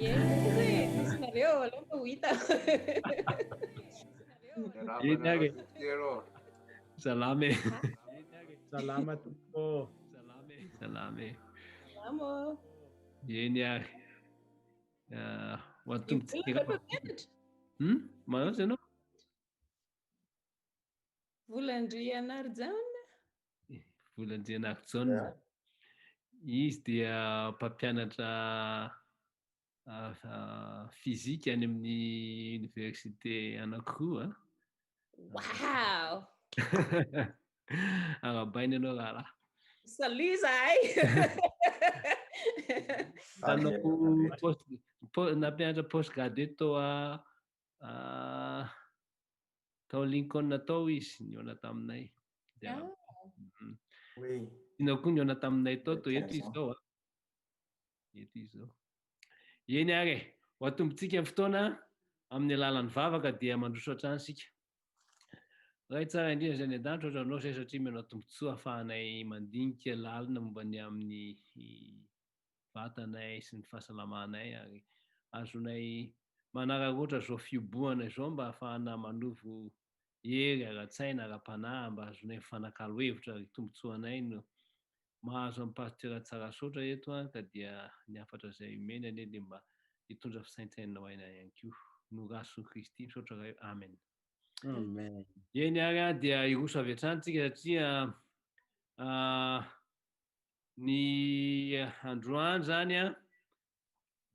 Ie, izy misy nareo, aleo mba ho hita. Eny ary. Salama e. Salama tompoko. Salama e. Salama. Eny ary. Ah, ho antombotsika. Mpampianatra. Manao ianao? Volandrianarijaona. Volandrianarijaona. Izy dia mpampianatra fizika any amin'ny université anankiroa. Wow! Arahabaina ianao rahalahy. Salut zahay! Nanao post, nampianatra post gradué tao tao Lincoln tao izy nihaona taminay. Dia Oui. Ina koa nihaona taminay tao, tao eto izy tao. Eto izy zao. Eny ary e, ho atombontsika ny fotoana amin'ny alalan'ny vavaka dia mandroso hatrany isika. Ray tsara indrindra izay any an-danitra, ohatranao izay satria omenao tombontsoa ahafahanay mandinika lalina momba ny amin'ny vatanay sy ny fahasalamanay ary azonay manararaotra izao fihobohana izao mba ahafahana manovo hery ara-tsaina, ara-panahy mba azonay mifanakalo hevitra ary tombontsoanay no mahazo an'i Pasteur Tsarasaotra eto an, ka dia ny hafatra izay omeny anie dia mba hitondra fisaintsainana ho ainay ihany koa. Norasin'i Kristy, misaotra Ray, Amen. Amen. Eny ary an, dia hiroso avy hatrany tsika satria ny androany zany an,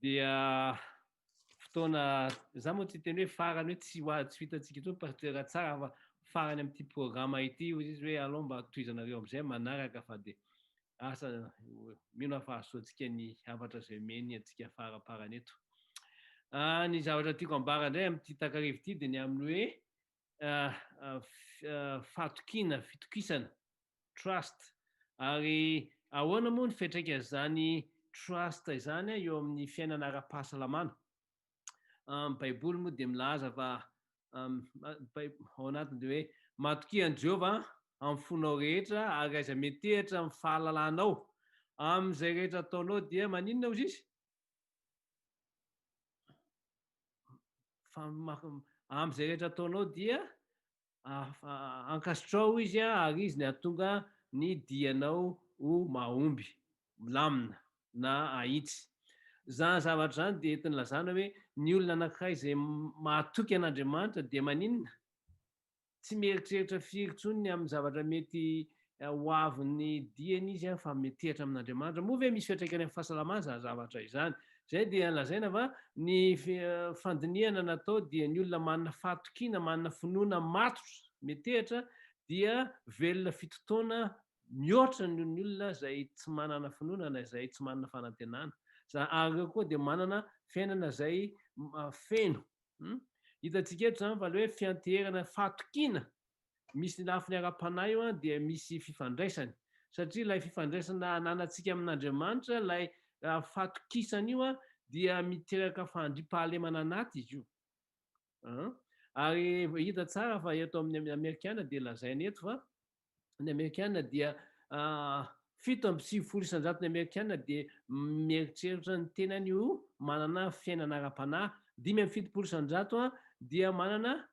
dia fotoana, za moa tsy hiteny hoe farany hoe tsy ho tsy ho hitantsika intsony Pasteur Tsara fa farany amin'ity programme ity hoy izy hoe alao mba tohizanareo amin'izay manaraka fa dia asa mino aho fa hahasoantsika ny hafatra izay omeny antsika faraparany eto. Ny zavatra tiako ambara indray amin'ity takariva ity dia ny amin'ny hoe fahatokiana, fitokisana, trust. Ary ahoana moa ny fiantraikan'izany trust izany eo amin'ny fiainana ara-pahasalamana? Ny Baiboly moa dia milaza fa ao anatiny dia hoe matokia an'i Jehovah amin'ny fonao rehetra ary aiza metehatra amin'ny fahalalanao. Amin'izay rehetra ataonao dia maninona hozy izy? Amin'izay rehetra ataonao dia ankasitrao izy ary izy ny hahatonga ny dianao ho mahomby, milamina na ahitsy. Izany zavatra izany dia entiny lazana hoe ny olona anankiray izay mahatoky an'Andriamanitra dia maninona? Tsy mieritreritra firy intsony ny amin'ny zavatra mety ho avin'ny diany izy fa metehatra amin'Andriamanitra. Moa ve misy fiantraikany amin'ny fahasalamana izany zavatra izany? Izay dia lazaina fa ny fandinihana natao dia ny olona manana fahatokiana, manana finoana matotra, metehatra dia velona fito taona mihoatra noho ny olona izay tsy manana finoana na izay tsy manana fanantenana. Ary ireo koa dia manana fiainana izay feno. Hitantsika eto izany fa ilay hoe fianteherana, fahatokiana, misy ny lafiny ara-panahy io dia misy fifandraisany. Satria ilay fifandraisana ananantsika amin'Andriamanitra, ilay fahatokisana io dia miteraka fandriampahalemana anaty izy io. Ary hita tsara fa eto amin'ny Amerikana dia lazaina eto fa ny Amerikana dia 97% ny Amerikana dia mieritreritra ny tenany ho manana fiainana ara-panahy, 75% dia manana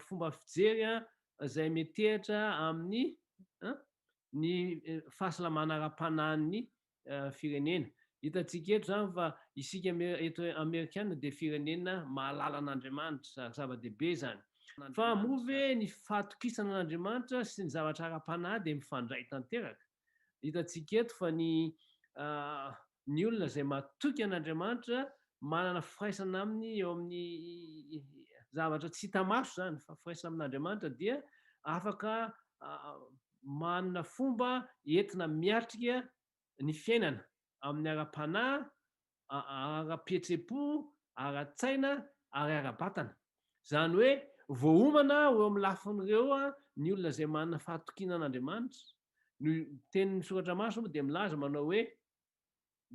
fomba fijery izay metehatra amin'ny ny fahasalamana ara-panahin'ny firenena. Hitantsika eto izany fa isika eto Amerikana dia firenena mahalala an'Andriamanitra, zava-dehibe izany. Fa moa ve ny fahatokisana an'Andriamanitra sy ny zavatra ara-panahy dia mifandray tanteraka? Hitantsika eto fa ny ny olona izay matoky an'Andriamanitra, manana firaisana aminy eo amin'ny zavatra tsy hita maso izany, fa firaisana amin'Andriamanitra dia afaka manana fomba entina miatrika ny fiainana amin'ny ara-panahy, ara-pihetseham-po, ara-tsaina ary ara-batana. Izany hoe voaomana ho eo amin'ny lafin'ireo ny olona izay manana fahatokiana an'Andriamanitra. Ny tenin'ny Soratra Masina moa dia milaza manao hoe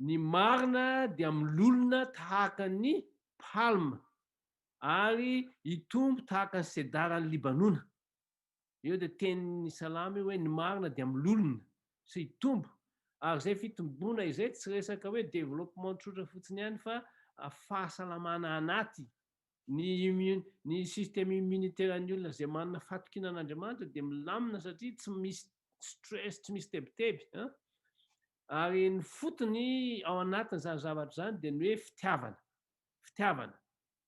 ny marina dia milolona tahaka ny palma ary hitombo tahaka ny sedaran'i Libanona. Eo dia tenin'ny Salamo io hoe ny marina dia milolona sy hitombo. Ary izay fitomboana izay tsy resaka hoe développement tsotra fotsiny ihany fa fahasalamana anaty. Ny immune, ny système immunitaire an'ny olona izay manana fahatokiana an'Andriamanitra dia milamina satria tsy misy stress, tsy misy tebiteby. An? Ary ny fotony ao anatin'izany zavatra izany dia ny hoe fitiavana. Fitiavana.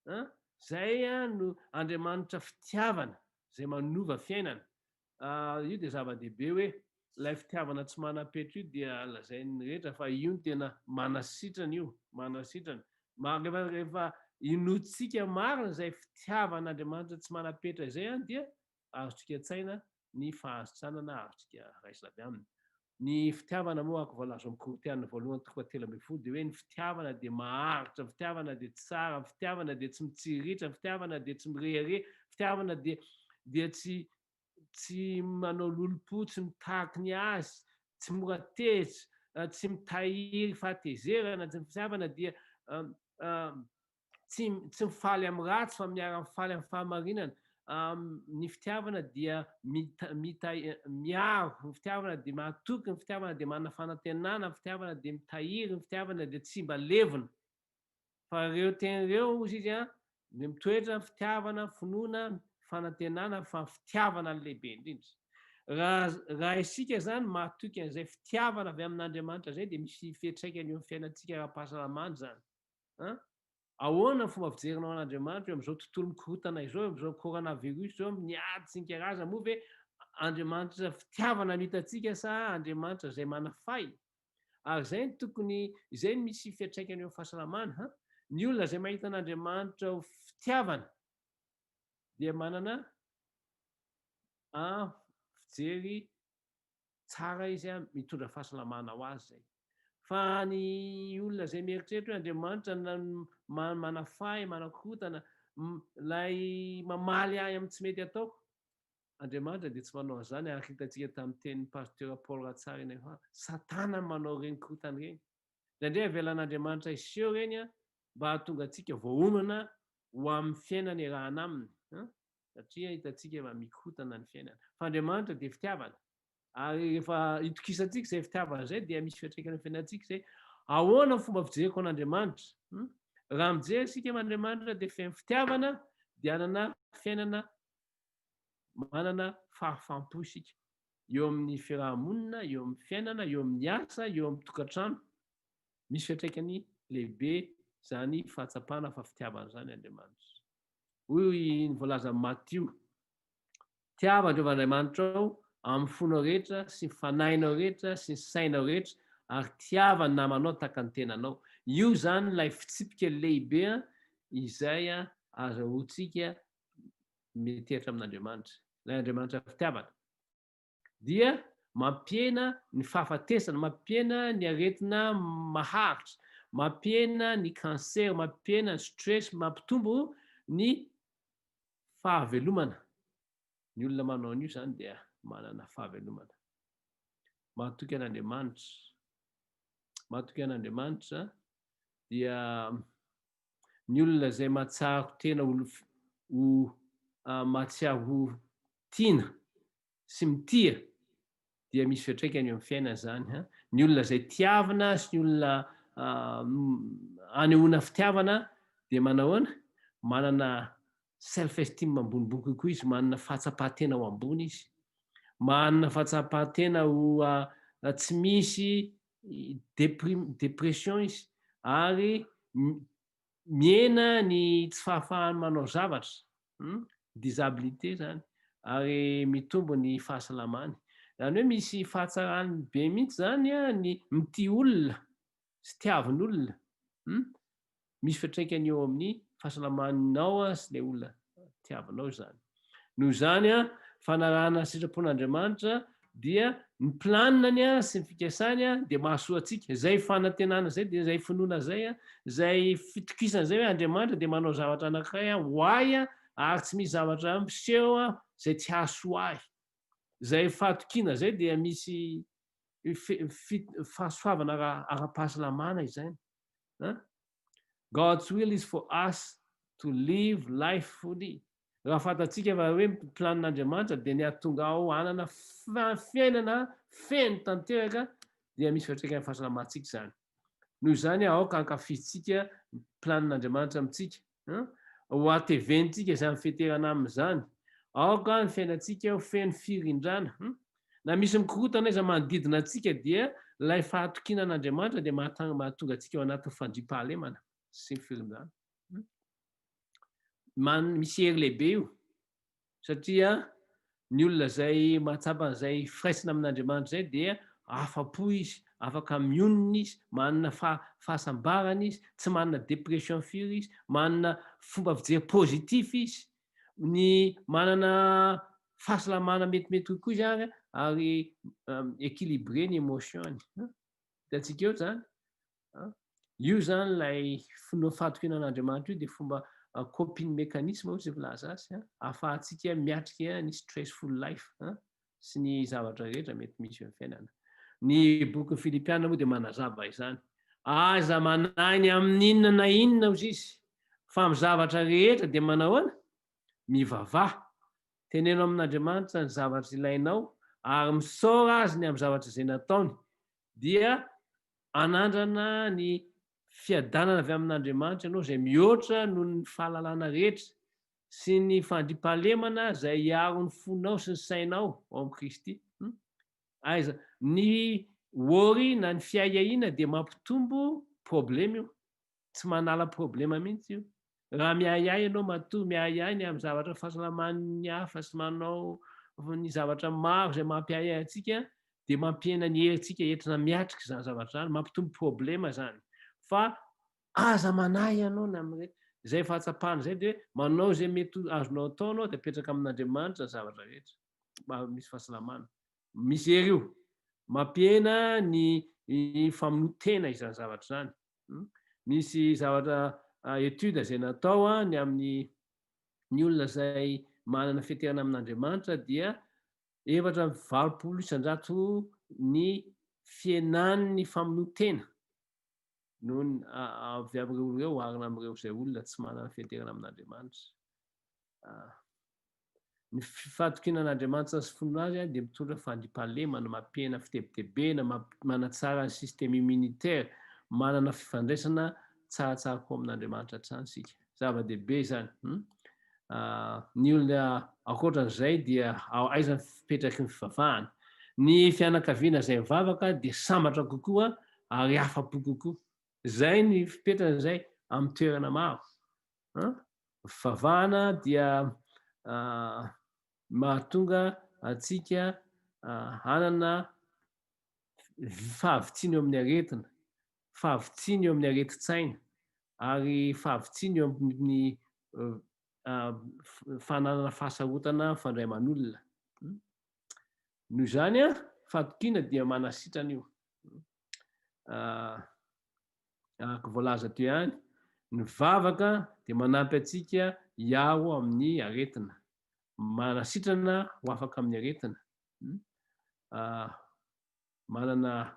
An? Izay no Andriamanitra fitiavana izay manova fiainana. Io dia zava-dehibe hoe ilay fitiavana tsy manam-petra io dia lazain'ny rehetra fa io no tena manasitrana io, manasitrana. Rehefa rehefa inoantsika marina izay fitiavan'Andriamanitra tsy manam-petra izay an dia azontsika an-tsaina ny fahasitranana azontsika raisina avy aminy. Ny fitiavana moa araka voalaza ao amin'ny Korintiana voalohany toko fahatelo ambin'ny folo dia hoe ny fitiavana dia maharitra, ny fitiavana dia tsara, ny fitiavana dia tsy mitsiriritra, ny fitiavana dia tsy mirehareha, ny fitiavana dia dia tsy tsy manao lolompo, tsy mitaky ny azy, tsy mora tezitra, tsy mitahiry fahatezerana, ny fitiavana dia tsy tsy mifaly amin'ny ratsy fa miara-mifaly amin'ny fahamarinana. Ny fitiavana dia mita miaro, ny fitiavana dia mahatoky, ny fitiavana dia manana fanantenana, ny fitiavana dia mitahiry, ny fitiavana dia tsy mba levona. Fa ireo teny ireo, hozy izy an, dia mitoetra ny fitiavana, finoana, fanantenana, fa ny fitiavana no lehibe indrindra. Raha raha isika izany mahatoky an'izay fitiavana avy amin'Andriamanitra izay dia misy fiantraikany eo amin'ny fiainantsika ara-pahasalamana izany. An? Ahoana ny fomba fijerinao an'Andriamanitra eo amin'izao tontolo mikorontana izao, eo amin'izao coronavirus izao, amin'ny ady sy ny karazany, moa ve Andriamanitra fitiavana no hitantsika sa Andriamanitra izay manafay? Ary izay no tokony, izay no misy fiantraikany eo amin'ny fahasalamana. Han? Ny olona izay mahita an'Andriamanitra ho fitiavana dia manana an fijery tsara izy an, mitondra fahasalamana ho azy izay. Fa ny olona izay mieritreritra hoe Andriamanitra manafahy, manakorontana, ilay mamaly ahy amin'ny tsy mety ataoko, Andriamanitra dia tsy manao an'izany araka hitantsika tamin'ny tenin'ny Pasteur Paul Ratsarina fa Satana no manao ireny korontana ireny. Indraindray avelan'Andriamanitra hiseho ireny an, mba hahatonga antsika voaomana ho amin'ny fiainana iarahana aminy. Satria hitantsika fa mikorontana ny fiainana. Fa Andriamanitra dia fitiavana. Ary rehefa itokisantsika izay fitiavana izay dia misy fiantraikany amin'ny fiainantsika izay. Ahoana ny fomba fijeriko an'Andriamanitra? Hmm? Raha mijery isika amin'Andriamanitra dia feno fitiavana, dia hanana fiainana manana fahafaham-po isika. Eo amin'ny fiaraha-monina, eo amin'ny fiainana, eo amin'ny asa, eo amin'ny tokantrano. Misy fiantraikany lehibe izany fahatsapana fa fitiavana izany Andriamanitra. Hoy ny voalazan'i Matio, Tiava Jehovah Andriamanitrao amin'ny fonao rehetra sy ny fanahinao rehetra sy ny sainao rehetra ary tiava ny namanao tahaka ny tenanao. Io izany ilay fitsipika lehibe izay azahoantsika miantehitra amin'Andriamanitra. Ilay Andriamanitra fitiavana dia mampihena ny fahafatesana, mampihena ny aretina maharitra, mampihena ny cancer, mampihena ny stress, mampitombo ny fahavelomana. Ny olona manao an'io izany dia manana fahavelomana. Mahatoky an'Andriamanitra. Mahatoky an'Andriamanitra dia ny olona izay mahatsiaro tena ho ho mahatsiaro ho tiana sy mitia dia misy fiantraikany eo amin'ny fiainana izany. Ha? Ny olona izay tiavina sy ny olona anehoana fitiavana dia manahoana? Manana self esteem ambonimbony kokoa izy, manana fahatsapan-tena ho ambony izy. Manana fahatsapan-tena ho tsy misy dépression izy ary mihena ny tsy fahafahany manao zavatra, disabilité zany, ary mitombo ny fahasalamany. Zany hoe misy fahatsarany be mihitsy zany ny mitia olona sy tiavin'olona. Misy fiantraikany eo amin'ny fahasalamanao sy ilay olona tiavinao izany. Noho izany, fanarahana ny sitrapon'Andriamanitra dia ny planiny sy ny fikasany dia mahasoa antsika. Izay fanantenana izay dia izay finoana izay, izay fitokisana izay hoe Andriamanitra dia manao zavatra anankiray ho ahy ary tsy misy zavatra miseho izay tsy hahasoa ahy. Izay fahatokiana izay dia misy fahasoavana ara-pahasalamana izany. God's will is for us to live life fully. Raha fantatsika fa hoe planin'Andriamanitra dia ny hahatonga ao hanana fiainana feno tanteraka. Dia misy fiantraikany amin'ny fahasalamantsika izany. Noho izany aoka hankafizintsika ny planin'Andriamanitra amintsika. Ho hatevenitsika izany fieterana aminy izany. Aoka ny fiainantsika ho feno firindrana. Na misy mikorotana aiza manodidina antsika dia ilay fahatokiana an'Andriamanitra dia mahatonga antsika ao anatin'ny fandriampahalemana sy ny firindrana. Misy hery lehibe io. Satria ny olona izay mahatsapa an'izay firaisana amin'Andriamanitra izay dia afa-po izy, afaka mionona izy, manana fahasambarana izy, tsy manana dépression firy izy, manana fomba fijery positif izy, ny manana fahasalamana metimety kokoa izy ary, ary équilibré ny émotion-ny. Hitantsika eo izany. Io izany ilay finoa fahatokiana an'Andriamanitra io dia fomba coping mechanism hoy izay filaza azy, ahafahantsika miatrika ny stressful life sy ny zavatra rehetra mety misy eo amin'ny fiainana. Ny bokin'ny Filipiana moa dia manazava izany. Aza manahy ny amin'inona na inona hozy izy, fa amin'ny zavatra rehetra dia manahoana? Mivavaha. Teneno amin'Andriamanitra ny zavatra ilainao ary misaora Azy ny amin'ny zavatra izay nataony. Dia Hanandrana ny fiadanana avy amin'Andriamanitra ianao izay mihoatra noho ny fahalalana rehetra, sy ny fandriampahalemana izay hiaro ny fonao sy ny sainao ao amin'i Kristy. Aiza? Ny worry na ny fiahiahiana dia mampitombo problema io. Tsy manala problema mihitsy io. Raha miahiahy ianao matoa miahiahy ny amin'ny zavatra fahasalaman'ny hafa sy manao ny zavatra maro izay mampiahiahy antsika dia mampihena ny herintsika entina miatrika izany zavatra izany, mampitombo problema izany. Fa aza manahy ianao ny amin'ireny. Izay fahatsapana izay dia hoe manao izay mety azonao atao ianao dia apetraka amin'Andriamanitra ny zavatra rehetra. Mba misy fahasalamana. Misy hery io. Mampihena ny famonoan-tena izany zavatra izany. Misy zavatra étude izay natao ny amin'ny ny olona izay manana fiaterana amin'Andriamanitra dia 84% ny fihenan'ny famonoan-tena noho ny avy amin'ireo olona ireo oharina amin'ireo izay olona tsy manana fiaterana amin'Andriamanitra. Ny fahatokiana an'Andriamanitra sy finoana Azy dia mitondra fandriampahalemana, mampihena fitebitebena, manatsara ny système immunitaire, manana fifandraisana tsaratsara kokoa amin'Andriamanitra hatrany isika. Zava-dehibe izany. Ny olona ankoatra an'izay dia aiza ny fipetraky ny fivavahana. Ny fianakaviana izay mivavaka dia sambatra kokoa ary afa-po kokoa. Izay ny fipetrany izay amin'ny toerana maro. Fivavahana dia mahatonga antsika hanana fahavitsiana eo amin'ny aretina, fahavitsiana eo amin'ny aretin-tsaina ary fahavitsiana eo amin'ny fananana fahasarotana mifandray aman'olona. Noho izany, fahatokiana dia manasitrana io. Araka voalaza teo ihany, ny vavaka dia manampy antsika hiaro amin'ny aretina, manasitrana ho afaka amin'ny aretina. Manana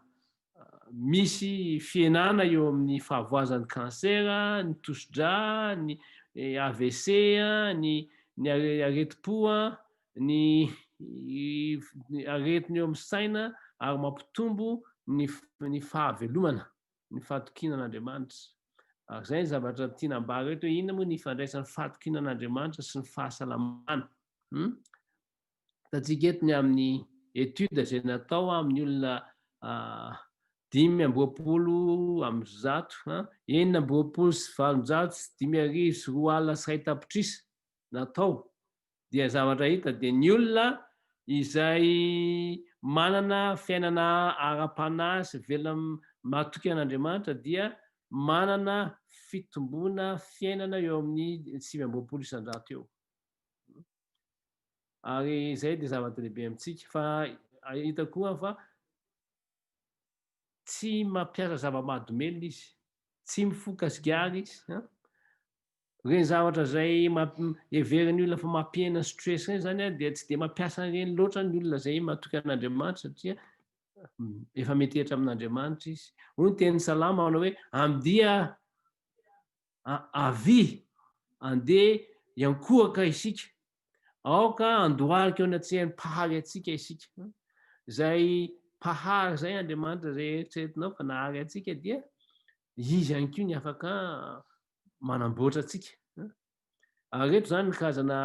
misy fihenana eo amin'ny fahavoazan'ny cancer, ny tosi-drà, ny AVC, ny ny aretim-po, ny aretina eo amin'ny saina ary mampitombo ny ny fahavelomana. ny fahatokiana an'Andriamanitra. Ary izay ny zavatra tiana ambara eto hoe inona moa ny ifandraisan'ny fahatokiana an'Andriamanitra sy ny fahasalamana. Hmm? Hitantsika eto ny amin'ny étude izay natao amin'ny olona 125, 1826 tapitrisa natao dia zavatra hita dia ny olona izay manana fiainana ara-panahy sy velona matoky an'Andriamanitra dia manana fitomboana fiainana eo amin'ny 29% eo. Ary izay dia zava-dehibe amintsika fa hita koa fa tsy mampiasa zava-mahadomelina izy, tsy mifoka sigara izy, Ireny zavatra izay heverin'ny olona fa mampihena stress ireny izany dia tsy dia mampiasa an'ireny loatra ny olona izay matoky an'Andriamanitra satria efa metehitra amin'Andriamanitra izy. Hoy ny tenin'ny Salamo manao hoe andia avia, andeha hiankohoka isika. Aoka handohalika eo anatrehan'ny Mpahary antsika isika. Izay. Mpahary izay Andriamanitra izay eritreretinao fa nahary antsika dia Izy ihany koa ny afaka manamboatra antsika. Ary ireto izany ny karazana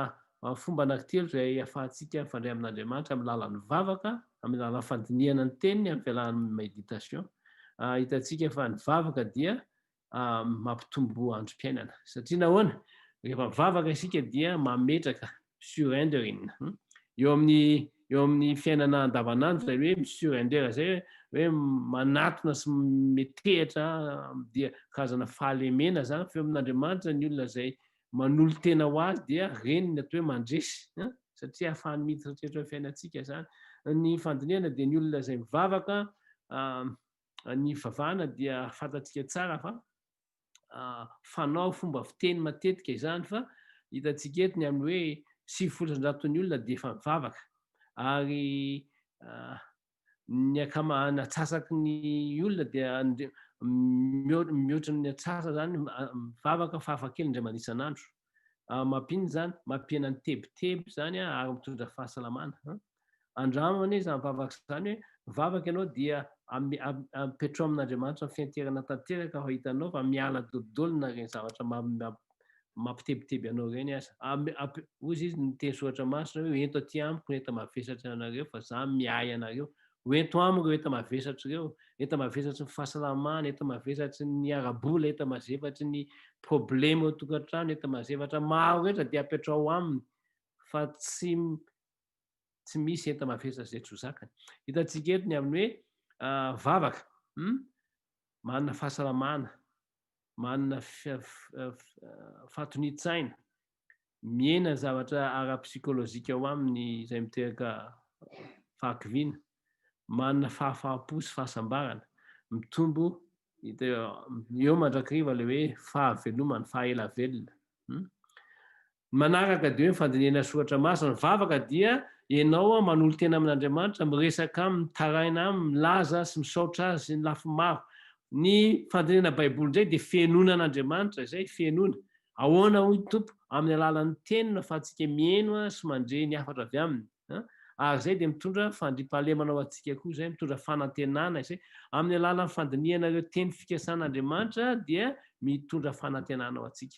fomba anankitelo izay ahafahantsika mifandray amin'Andriamanitra amin'ny alalan'ny vavaka, amin'ny alalan'ny fandinihana ny teniny, amin'ny fialana méditation. Hitantsika fa ny vavaka dia mampitombo androm-piainana. Satria nahoana? Rehefa mivavaka isika dia mametraka surrendering. Eo amin'ny eo amin'ny fiainana andavanandro izay hoe mi-surrender izay hoe manatona sy metehatra dia karazana fahalemena izany fa eo amin'Andriamanitra ny olona izay manolo-tena ho azy dia reny ny atao hoe mandresy satria ahafahany miditra hatrehatra eo amin'ny fiainantsika izany. Ny fandinihana dia ny olona izay mivavaka ny fivavahana dia fantatsika tsara fa fanao fomba fiteny matetika izany fa hitantsika eto ny amin'ny hoe 90% ny olona dia efa mivavaka ary ny akama ny atsasaky ny olona dia mihoatra ny atsasa zany mivavaka fahafahakeliny indray mandeha isan'andro. Mampinona izany? Mampihena ny tebiteby izany ary mitondra fahasalamana. Andramo anie izany vavaka izany hoe mivavaka ianao dia apetrao amin'Andriamanitra ny fianterana tanteraka fa hitanao fa miala dolidoly na ireny zavatra mampitebiteby anao ireny aza. Hoy izy ny teny soratra masina hoe ento aty amiko ny enta-mavesatra anareo fa za miahy anareo. Ho ento amiko ireo enta-mavesatra ireo, enta-mavesatry ny fahasalamana, enta-mavesatry ny ara-bola, enta-mazefatry ny problema ao an-tokantrano, enta-mazefatra maro rehetra dia apetrao aminy fa tsy tsy misy enta-mavesatra izay tsy ho zakany. Hitantsika eto ny amin'ny hoe vavaka, manana fahasalamana, manana fahatonian-tsaina, mihena ny zavatra ara-psikolojika ao aminy izay miteraka fahakiviana, manana fahafaham-po sy fahasambarana, mitombo eo mandrakariva ilay hoe fahavelomana, fahaela velona. Ny manaraka dia hoe ny fandinihana soratra masina. Ny vavaka dia ianao manolo-tena amin'Andriamanitra, miresaka aminy, mitaraina aminy, milaza sy misaotra azy ny lafiny maro. Ny fandinihana Baiboly indray dia fihenoana an'Andriamanitra, izay fihenoana. Ahoana hoy ny Tompo? Amin'ny alalan'ny teny no ahafahantsika miheno sy mandre ny hafatra avy aminy. Ary izay dia mitondra fandriampahalemana ho antsika koa izay, mitondra fanantenana izay. Amin'ny alalan'ny fandinihana ireo teny fikasan'Andriamanitra dia mitondra fanantenana ho antsika.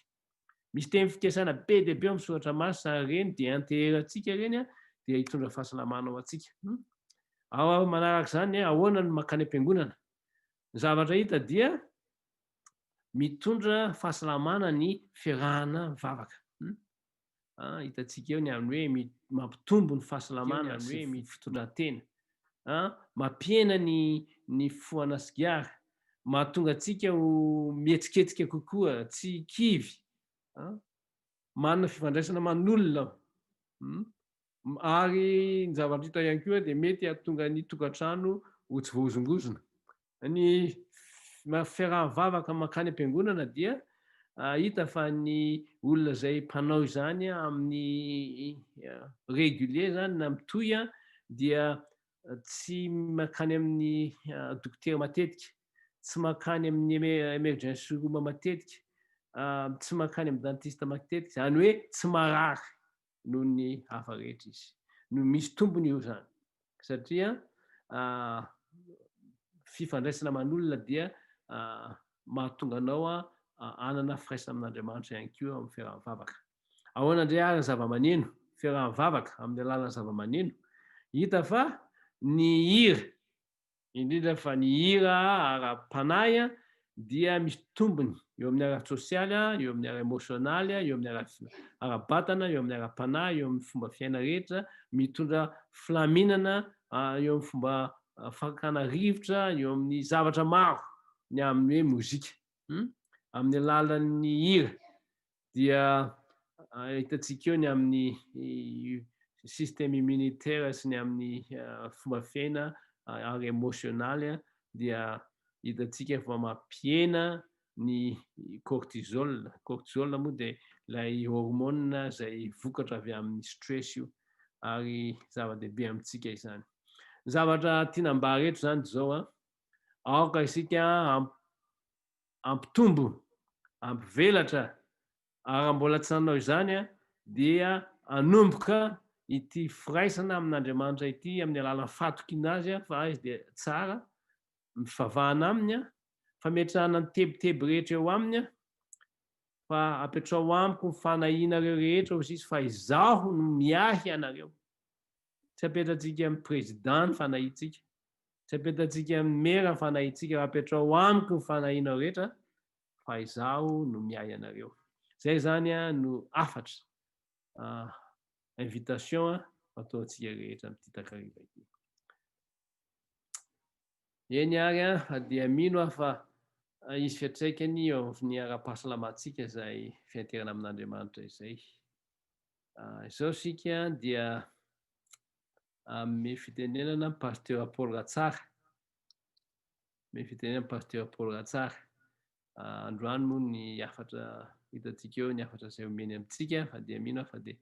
Misy teny fikasana be dia be ao amin'ny soratra masina ary ireny dia anteherantsika ireny dia hitondra fahasalamana ho antsika. Ao manaraka izany ahoana no mankany am-piangonana? Ny zavatra hita dia mitondra fahasalamana ny fiarahana mivavaka. Hitantsika eo ny amin'ny hoe mampitombo ny fahasalamana sy ny fitondran-tena. Mampihena ny ny fohana sigara, mahatonga antsika ho mihetsiketsika kokoa, tsy kivy, manana fifandraisana aman'olona. Ary ny zavatra hita ihany koa dia mety hahatonga ny tokantrano ho tsy voahozongozona. Ny fiaraha-mivavaka mankany am-piangonana dia hita fa ny olona izay mpanao izany amin'ny régulier izany na mitohy dia tsy mankany amin'ny dokotera matetika, tsy mankany amin'ny emergency room matetika, tsy mankany amin'ny dentiste matetika, izany hoe tsy marary noho ny hafa rehetra izy. No misy tombony io izany satria fifandraisana aman'olona dia mahatonga anao hanana firaisana amin'Andriamanitra ihany koa amin'ny fiaraha-mivavaka. Ahoana indray ary ny zava-maneno? Fiaraha-mivavaka amin'ny alalan'ny zava-maneno. Hita fa ny hira indrindra fa ny hira ara-panahy dia misy tombony eo amin'ny ara-tsosialy, eo amin'ny ara-emosionaly, eo amin'ny ara-batana, eo amin'ny ara-panahy, eo amin'ny fomba fiaina rehetra, mitondra filaminana eo amin'ny fomba fakana rivotra, eo amin'ny zavatra maro ny amin'ny hoe mozika. Amin'ny alalan'ny hira dia hitantsika eo ny amin'ny système immunitaire sy ny amin'ny fomba fiaina ary emosionaly dia hitantsika fa mampihena ny cortisol. Cortisol moa dia ilay hormone izay vokatra avy amin'ny stress io ary zava-dehibe amintsika izany. Ny zavatra tiana ambara eto izany dia izao an, aoka isika hampitombo, hampivelatra, ary raha mbola tsy nanao izany dia hanomboka ity firaisana amin'Andriamanitra ity amin'ny alalan'ny fahatokiana Azy fa Izy dia tsara, mivavahana Aminy, fametrahana ny tebiteby rehetra eo Aminy, fa apetraho amiko ny fanahianareo rehetra hoy izy fa izaho no miahy anareo. Tsy apetratsika amin'ny président ny fanahiantsika, tsy apetratsika amin'ny maire ny fanahiantsika, fa apetraho amiko ny fanahianao rehetra fa izaho no miahy anareo. Izay izany no hafatra, invitation atao antsika rehetra amin'ity takariva ity. Eny ary an, fa dia mino aho fa hisy fiantraikany eo amin'ny ara-pahasalamantsika izay fianterana amin'Andriamanitra izay. Izao isika dia hanome fitenenana an'i Pasteur Paul Ratsara. Hanome fitenenana an'i Pasteur Paul Ratsara. Androany moa ny hafatra hitantsika eo, ny hafatra izay omeny amintsika, fa dia mino aho fa dia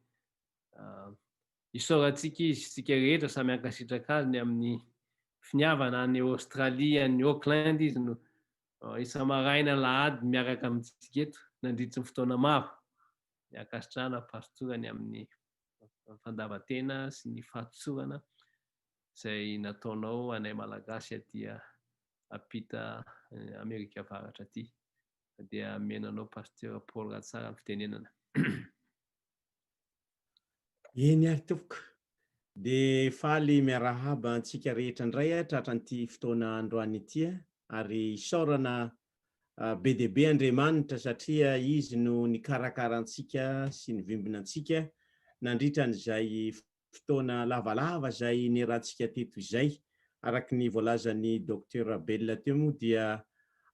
Isaorantsika izy, isika rehetra samy hankasitraka azy ny amin'ny finiavana any Australie, any Auckland izy no isa-maraina alahady miaraka amintsika eto nandritry ny fotoana maro. Ny hankasitrahana Pastora ny amin'ny fandavan-tena sy ny fahatsorana izay nataonao anay Malagasy aty ampita Amerika Avaratra aty. Dia amena anao Pasteur Paul Ratsara ny fitenenana. Eny ary tompoko. Dia faly miarahaba antsika rehetra indray tratran'ity fotoana androany ity ary isaorana be dia be Andriamanitra satria Izy no nikarakara antsika sy nivimbina antsika nandritra an'izay fotoana lavalava izay niarahantsika teto izay. Araka ny voalazan'ny Docteur Rabel teo moa dia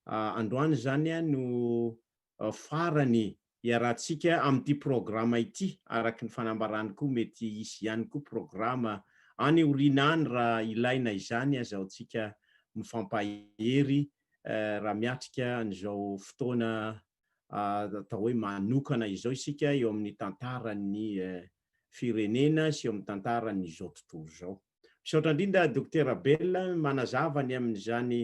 androany izany no farany iarahantsika amin'ity programa ity, araka ny fanambarany koa mety hisy ihany koa programa any aoriana any raha ilaina izany azahoantsika mifampahery raha miatrika an'izao fotoana atao hoe manokana izao isika eo amin'ny tantaran'ny firenena sy eo amin'ny tantaran'izao tontolo izao. Misaotra indrindra Dokotera Abel manazava ny amin'izany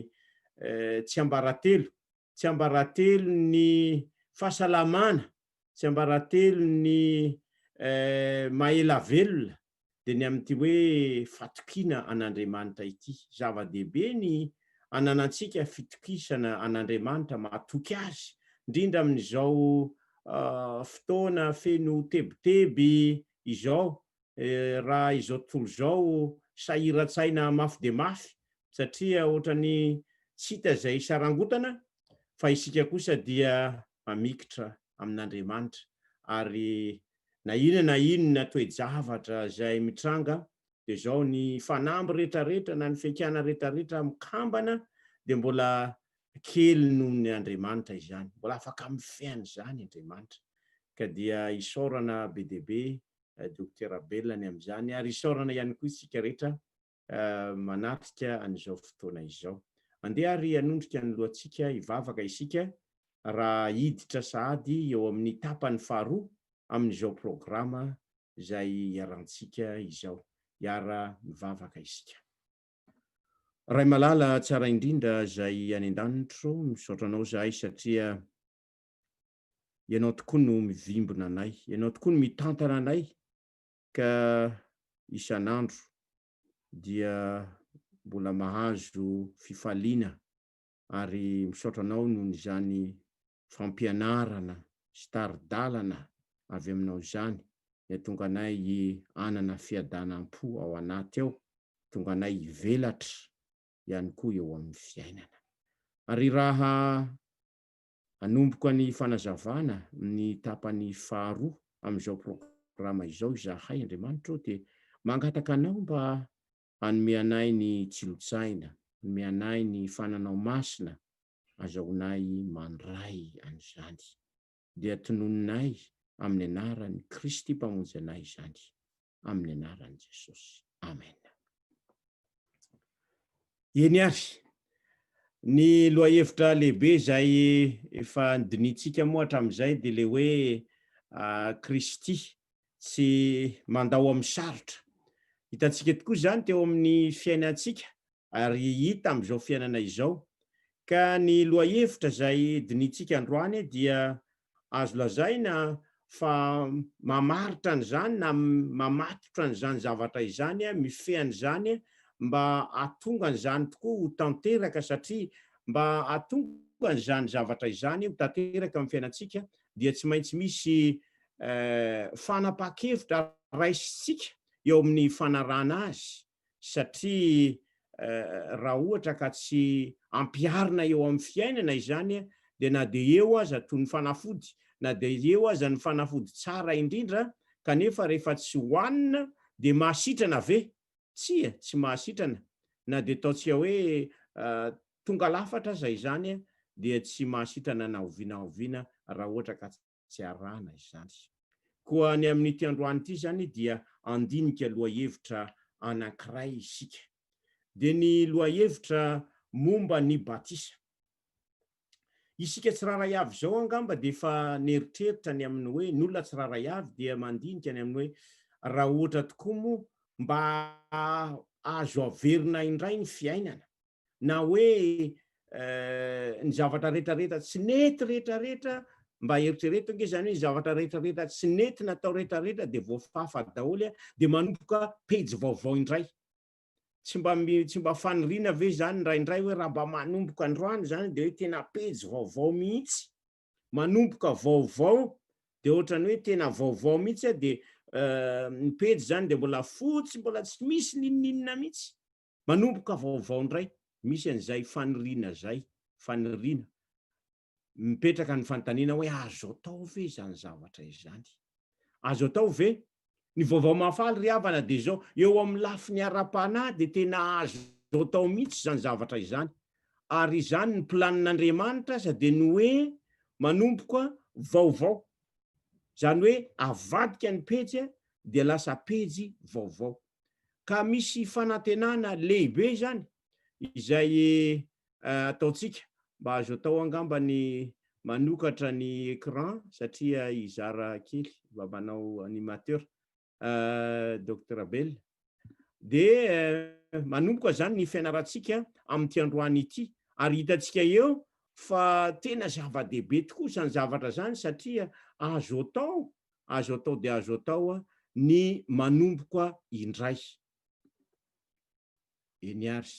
tsiambaratelo tsiambaratelon'ny fahasalamana, tsiambaratelon'ny maha ela velona dia ny amin'ity hoe fatokiana an'Andriamanitra ity. Zava-dehibe ny ananantsika fitokisana an'Andriamanitra, mahatoky Azy, indrindra amin'izao fotoana feno tebiteby izao, raha izao tontolo izao sahiran-tsaina mafy dia mafy satria ohatran'ny tsy hita izay sarangotana fa isika kosa dia mamikitra amin'Andriamanitra ary na inona na inona toe-javatra izay mitranga dia izao ny fanamby rehetrarehetra na ny fihaikana rehetrarehetra mikambana dia mbola kely noho ny Andriamanitra izany, mbola afaka mifehy an'izany Andriamanitra ka dia isaorana be dia be Dokotera Abel ny amin'izany ary isaorana ihany koa isika rehetra manatrika an'izao fotoana izao. Andeha ary hanondrika ny lohantsika hivavaka isika raha hiditra sahady eo amin'ny tapany faharoa amin'izao programa izay iarahantsika izao. Hiara mivavaka isika. Ray malala tsara indrindra izay any an-danitro, misaotra anao izahay satria Ianao tokoa no mivimbina anay, Ianao tokoa no mitantana anay ka isan'andro dia mbola mahazo fifaliana ary misaotra Anao noho izany fampianarana sy tari-dalana avy Aminao izany nihatonga anay hanana fiadanam-po ao anaty ao, tonga anay hivelatra ihany koa eo amin'ny fiainana. Ary raha Hanomboka ny fanazavana ny tapany faharoa amin'izao programa izao izahay, Andriamanitra ô, dia mangataka Anao mba hanome anay ny tsilo-tsaina, hanome anay ny fananao masina azahoanay mandray an'izany. Dia tononinay amin'ny anaran'i Kristy Mpamonjy anay izany. Amin'ny anaran'i Jesosy. Amen. Eny ary, ny lohahevitra lehibe izay efa nodinihintsika moa hatramin'izay dia ilay hoe Kristy tsy mandao amin'ny sarotra. Hitantsika tokoa izany teo amin'ny fiainantsika ary hita amin'izao fiainana izao. Ka ny lohahevitra izay dinihintsika androany dia azo lazaina Fa mamaritra an'izany na mamatotra an'izany zavatra izany, mifehy an'izany mba hahatonga an'izany tokoa ho tanteraka satria mba hahatonga an'izany zavatra izany ho tanteraka amin'ny fiainantsika dia tsy maintsy misy fanapahan-kevitra raisintsika eo amin'ny fanarahana azy satria raha ohatra ka tsy ampiharina eo amin'ny fiainana izany dia na dia eo aza toy ny fanafody, na dia eo aza ny fanafody tsara indrindra kanefa rehefa tsy hohanina dia mahasitrana ve? Tsia, tsy mahasitrana. Na dia ataontsika hoe tonga lafatra aza izany dia tsy mahasitrana na oviana na oviana raha ohatra ka tsy arahana izany. Koa ny amin'ity androany ity izany dia handinika lohahevitra anankiray isika. Dia ny lohahevitra momba ny batisa. Isika tsirairay avy izao angamba dia efa nieritreritra ny amin'ny hoe, ny olona tsirairay avy dia mandinika ny amin'ny hoe raha ohatra tokoa moa mba azo averina indray ny fiainana, na hoe ny zavatra rehetrarehetra tsy nety rehetrarehetra, mba eritrereto ange izany hoe ny zavatra rehetrarehetra tsy nety natao rehetrarehetra dia voafafa daholo dia manomboka pejy vaovao indray. Tsy mba tsy mba faniriana ve izany indraindray hoe raha mba manomboka androany izany dia hoe tena pejy vaovao mihitsy, manomboka vaovao dia ohatran'ny hoe tena vaovao mihitsy dia ny pejy izany dia mbola fotsy, mbola tsy misy n'inon'inona mihitsy. Manomboka vaovao indray, misy an'izay faniriana izay, faniriana. Mipetraka ny fanontaniana hoe azo atao ve izany zavatra izany? Azo atao ve? Ny vaovao mahafaly ry havana dia izao, eo amin'ny lafiny ara-panahy dia tena azo atao mihitsy izany zavatra izany. Ary izany ny planin'Andriamanitra aza dia ny hoe manomboka vaovao. Izany hoe avadika ny pejy dia lasa pejy vaovao. Ka misy fanantenana lehibe izany izay ataontsika. Mba azo atao angamba ny manokatra ny écran satria hizara kely mba manao animateur Docteur Abel. Dia manomboka izany ny fianarantsika amin'ity androany ity ary hitantsika eo fa tena zava-dehibe tokoa izany zavatra izany satria azo atao Azo atao dia azo atao ny manomboka indray. Eny ary.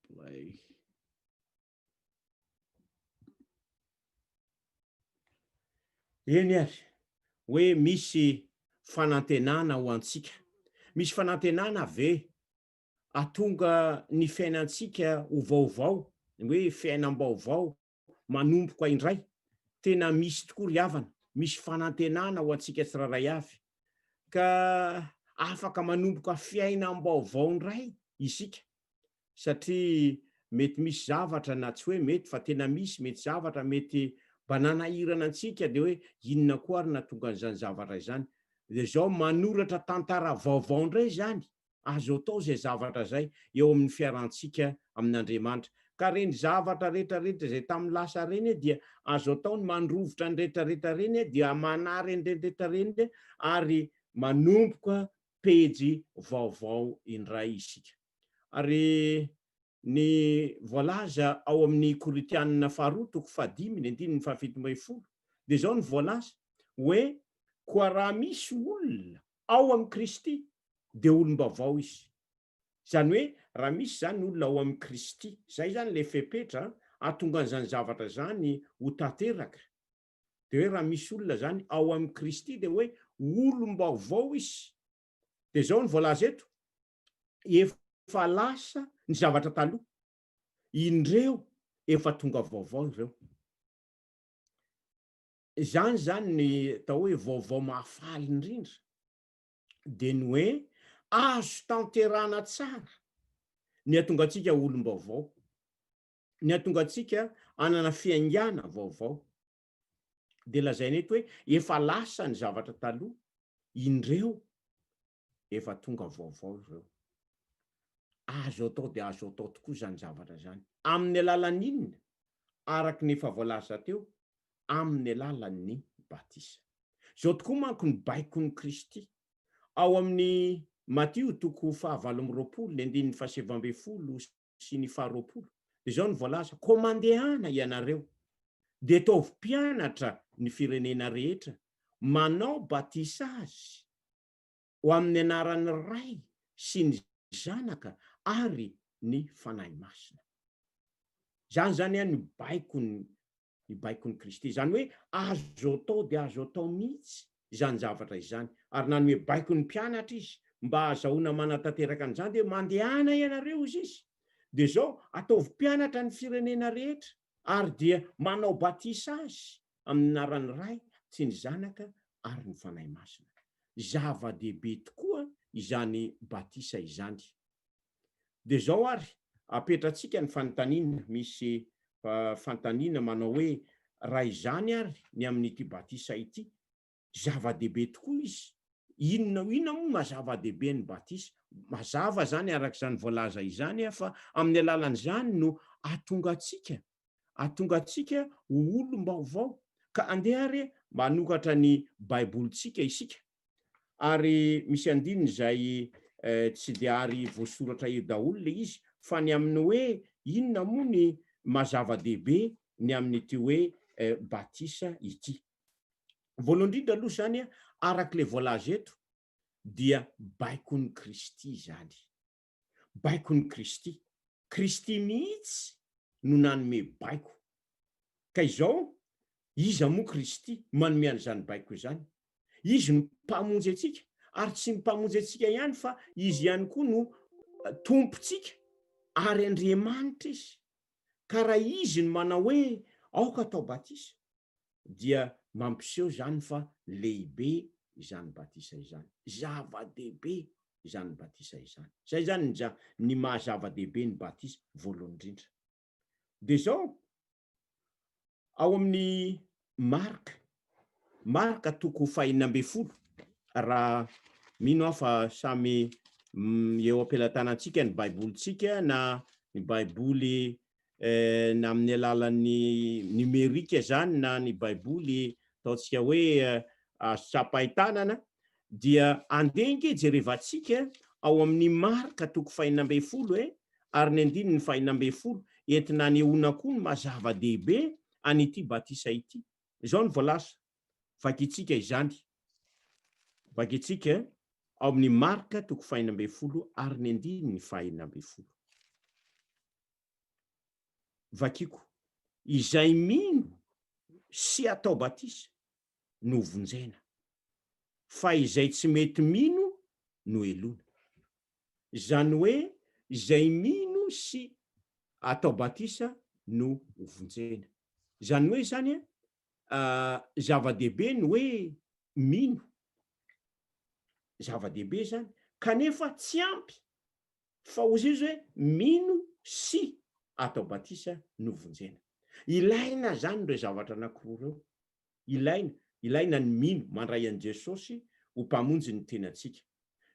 Play. Eny ary, hoe misy fanantenana ho antsika. Misy fanantenana ve hahatonga ny fiainantsika ho vaovao, ny hoe fiainam-baovao manomboka indray? Tena misy tokoa ry havana, misy fanantenana ho antsika tsirairay avy. Ka afaka manomboka fiainam-baovao indray isika. satria mety misy zavatra na tsy hoe mety fa tena misy mety zavatra mety mba nanahirana antsika dia hoe inona koa ary nahatonga an'izany zavatra izany dia izao manoratra tantara vaovao indray izany azo atao izay zavatra izay eo amin'ny fiarantsika amin'Andriamanitra ka ireny zavatra rehetra rehetra izay tamin'ny lasa ireny dia azo atao ny mandrovitra ny rehetra rehetra ireny dia manary an'ireny rehetra ireny ary manomboka pejy vaovao indray isika. Ary ny voalaza ao amin'ny Korintianina faharoa toko fahadimy ny andininy fahafito ambin'ny folo dia izao no voalaza hoe koa raha misy olona ao amin'i Kristy dia olom-baovao izy. Izany hoe raha misy izany olona ao amin'i Kristy, izay izany ilay fepetra hahatonga an'izany zavatra izany ho tanteraka. Dia hoe raha misy olona izany ao amin'i Kristy dia hoe olom-baovao izy. Dia izao no voalaza eto, efa lasa ny zavatra taloha, indreo efa tonga vaovao ireo. Izany izany ny atao hoe vaovao mahafaly indrindra, dia ny hoe azo tanterahana tsara ny hahatonga antsika ho olom-baovao, ny hahatonga antsika hanana fiaingàna vaovao. Dia lazaina eto hoe efa lasa ny zavatra taloha, indreo efa tonga vaovao ireo. Azo atao dia azo atao tokoa izany zavatra izany. Amin'ny alalan'ny inona? Araka ny efa voalaza teo, amin'ny alalan'ny batisa. Izao tokoa manko ny baikon'i Kristy. Ao amin'ny Matio toko faha-28 ny andininy faha-19 sy ny faha-20 dia izao no voalaza, Koa mandehana ianareo, dia ataovy mpianatra ny firenena rehetra, manao batisa azy ho amin'ny anaran'ny Ray sy ny Zanaka ary ny Fanahy Masina. Izany izany no baikon'ny ny baikon'i Kristy. Izany hoe azo atao dia azo atao mihitsy izany zavatra izany. Ary nanome baiko ny mpianatra izy mba hahazahoana manatanteraka an'izany dia hoe mandehana ianareo hozy izy. Dia izao, ataovy mpianatra ny firenena rehetra ary dia manao batisa azy amin'ny anaran'ny Ray sy ny Zanaka ary ny Fanahy Masina. Zava-dehibe tokoa izany batisa izany. Dia izao ary, apetratsika ny fanontaniana, misy fanontaniana manao hoe, raha izany ary ny amin'ity batisa ity, zava-dehibe tokoa izy, inona inona moa maha zava-dehibe ny batisa? Mazava izany araka izany voalaza izany fa amin'ny alalan'izany no ahatonga antsika, ahatonga antsika ho olom-baovao. Ka andeha ary mba hanokatra ny Baibolintsika isika. Ary misy andininy izay tsy dia ary voasoratra eo daholo ilay izy fa ny amin'ny hoe inona moa ny maha zava-dehibe ny amin'ity hoe batisa ity. Voalohany indrindra aloha izany araka ilay voalaza eto dia baikon'i Kristy izany. Baikon'i Kristy. Kristy mihitsy no nanome baiko. Ka izao, iza moa Kristy manome an'izany baiko izany? Izy no Mpamonjy antsika, ary tsy ny Mpamonjy antsika ihany fa Izy ihany koa no Tompontsika, ary Andriamanitra Izy. Ka raha Izy no manao hoe aoka atao batisa, dia mampiseho izany fa lehibe izany batisa izany. Zava-dehibe izany batisa izany. Izay izany ny ny maha zava-dehibe ny batisa voalohany indrindra. Dia izao, ao amin'ny Marka, Marka toko fahenina ambin'ny folo, raha mino aho fa samy eo am-pelatanantsika ny Baibolintsika na ny Baiboly na amin'ny alalan'ny numérique izany na ny Baiboly ataontsika hoe azo tsapain-tanana dia andeha ange jerevantsika ao amin'ny Marka toko fahenina ambin'ny folo e ary ny andininy fahenina ambin'ny folo entina anehoana koa ny maha zava-dehibe an'ity batisa ity. Izao no voalaza, vakintsika izany, vakintsika ao amin'ny Marka toko fahenina ambin'ny folo ary ny andininy fahenina ambin'ny folo. Vakiko, Izay mino sy atao batisa no vonjena, fa izay tsy mety mino no heloina. Izany hoe izay mino sy atao batisa no ho vonjena. Izany hoe izany zava-dehibe ny hoe mino, zava-dehibe izany, kanefa tsy ampy Fa hozy izy hoe mino sy atao batisa no vonjena. Ilaina zany ireo zavatra anakiroa ireo. Ilaina, ilaina ny mino, mandray an'i Jesosy ho Mpamonjy ny tenantsika.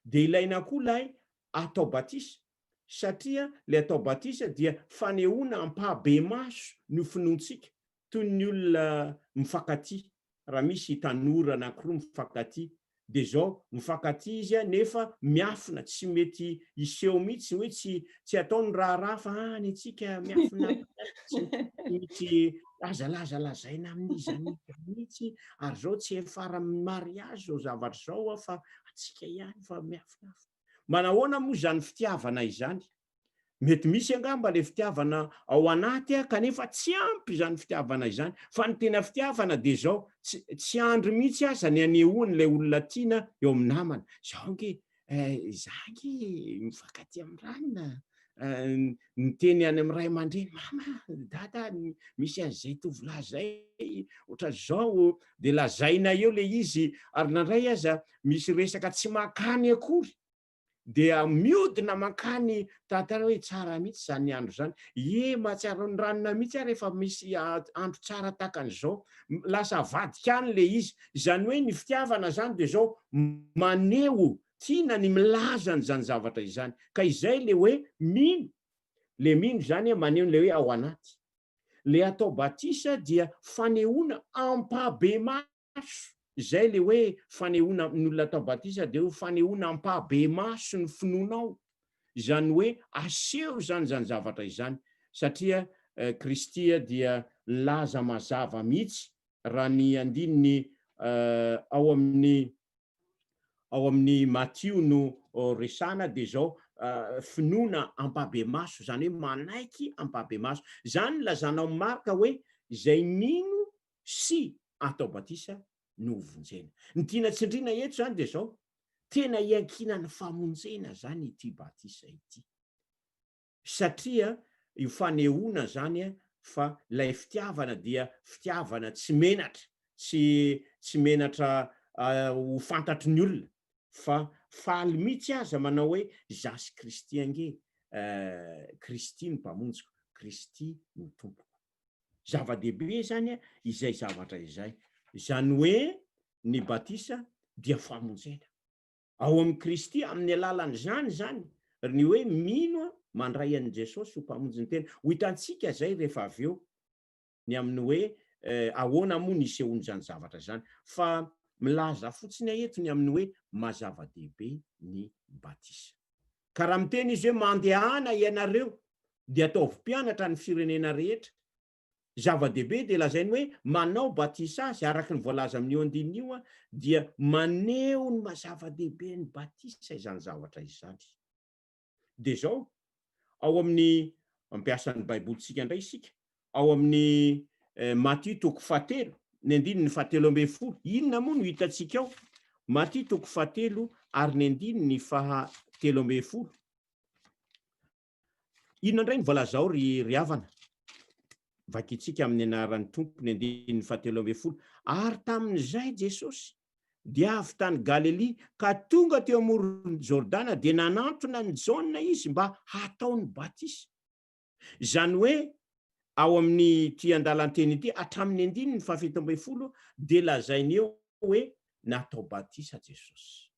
Dia ilaina koa ilay atao batisa, satria ilay atao batisa dia fanehoana ampahabemaso ny finoantsika, toy ny olona mifankatia. Raha misy tanora anakiroa mifankatia dia izao, mifankatia izy nefa miafina, tsy mety hiseho mihitsy hoe tsy tsy atao ny raharaha fa any antsika miafina tsy mety aza laza lazaina amin'iza n'iza mihitsy ary izao tsy hiafara amin'ny mariazy izao zavatra izao fa antsika ihany fa miafinafina. Manahoana moa izany fitiavana izany? Mety misy angamba le fitiavana ao anaty a, kanefa tsy ampy izany fitiavana izany, fa ny tena fitiavana dia izao, tsy tsy andry mihitsy aza ny anehoan'ilay olona tiana eo amin'ny namana, izao ange eh, izaho ange mifankatia amin'ny ranona eh, miteny any amin'ny ray aman-dreny, mama, dada, misy an'izay tovolahy izay, ohatran'izao, dia lazaina eo le izy, ary nandray aza misy resaka tsy mankany akory, dia miodina mankany tantara hoe tsara mihitsy izany andro izany, ie mahatsiaro ny ranona mihitsy aho rehefa misy andro tsara tahaka an'izao, lasa avadika any ilay izy, izany hoe ny fitiavana izany dia izao maneho, tiana ny milaza an'izany zavatra izany, ka izay ilay hoe mino, ilay mino izany maneho an'ilay hoe ao anaty, ilay atao batisa dia fanehoana ampahibemaso. Izay ilay hoe fanehoana ny olona atao batisa dia hoe fanehoana ampahibemaso ny finoanao. Izany hoe aseho izany izany zavatra izany satria Kristy dia nilaza mazava mihitsy raha ny andininy ao amin'ny ao amin'ny Matio no resahana dia izao finoana ampahibemaso, izany hoe manaiky ampahibemaso. Izany no lazana ao amin'ny Marka hoe izay mino sy atao batisa no hovonjena. Ny tiana tsindriana eto izany dia izao, tena iankinan'ny famonjena izany ity batisa ity. Satria io fanehoana izany fa ilay fitiavana dia fitiavana tsy menatra, tsy tsy menatra ho fantatry ny olona fa faly mihitsy aza manao hoe izaho sy Kristy ange, Kristy no Mpamonjiko, Kristy no Tompoko. Zava-dehibe izany izay zavatra izay. Izany hoe ny batisa dia famonjena. Ao amin'i Kristy, amin'ny alalan'izany izany, ny hoe mino mandray an'i Jesosy ho Mpamonjy ny tena. Ho hitantsika izay rehefa avy eo, ny amin'ny hoe ahoana moa ny isehoan'izany zavatra izany. Fa milaza fotsiny aho eto ny amin'ny hoe maha zava-dehibe ny batisa. Ka raha miteny izy hoe mandehana ianareo dia ataovy mpianatra ny firenena rehetra, zava-dehibe dia lazainy hoe manao batisa azy araka ny voalaza amin'io andininy io dia maneho ny maha zava-dehibe ny batisa izany zavatra izany. Dia izao, ao amin'ny, mampiasa ny Baibolintsika indray isika, ao amin'ny Matio toko fahatelo, ny andininy fahatelo ambin'ny folo, inona moa no hitantsika ao? Matio toko fahatelo ary ny andininy fahatelo ambin'ny folo. Inona indray no voalaza ao ry ry havana? Vakintsika amin'ny anaran'ny Tompo ny andininy fahatelo ambin'ny folo. Ary tamin'izay Jesosy dia avy tany Galilia ka tonga teo amoron'i Jordana dia nanantona an'i Jaona izy mba hataony batisa. Izany hoe ao amin'ity andalan-teny ity hatramin'ny andininy faha-17 dia lazainy eo hoe natao batisa Jesosy.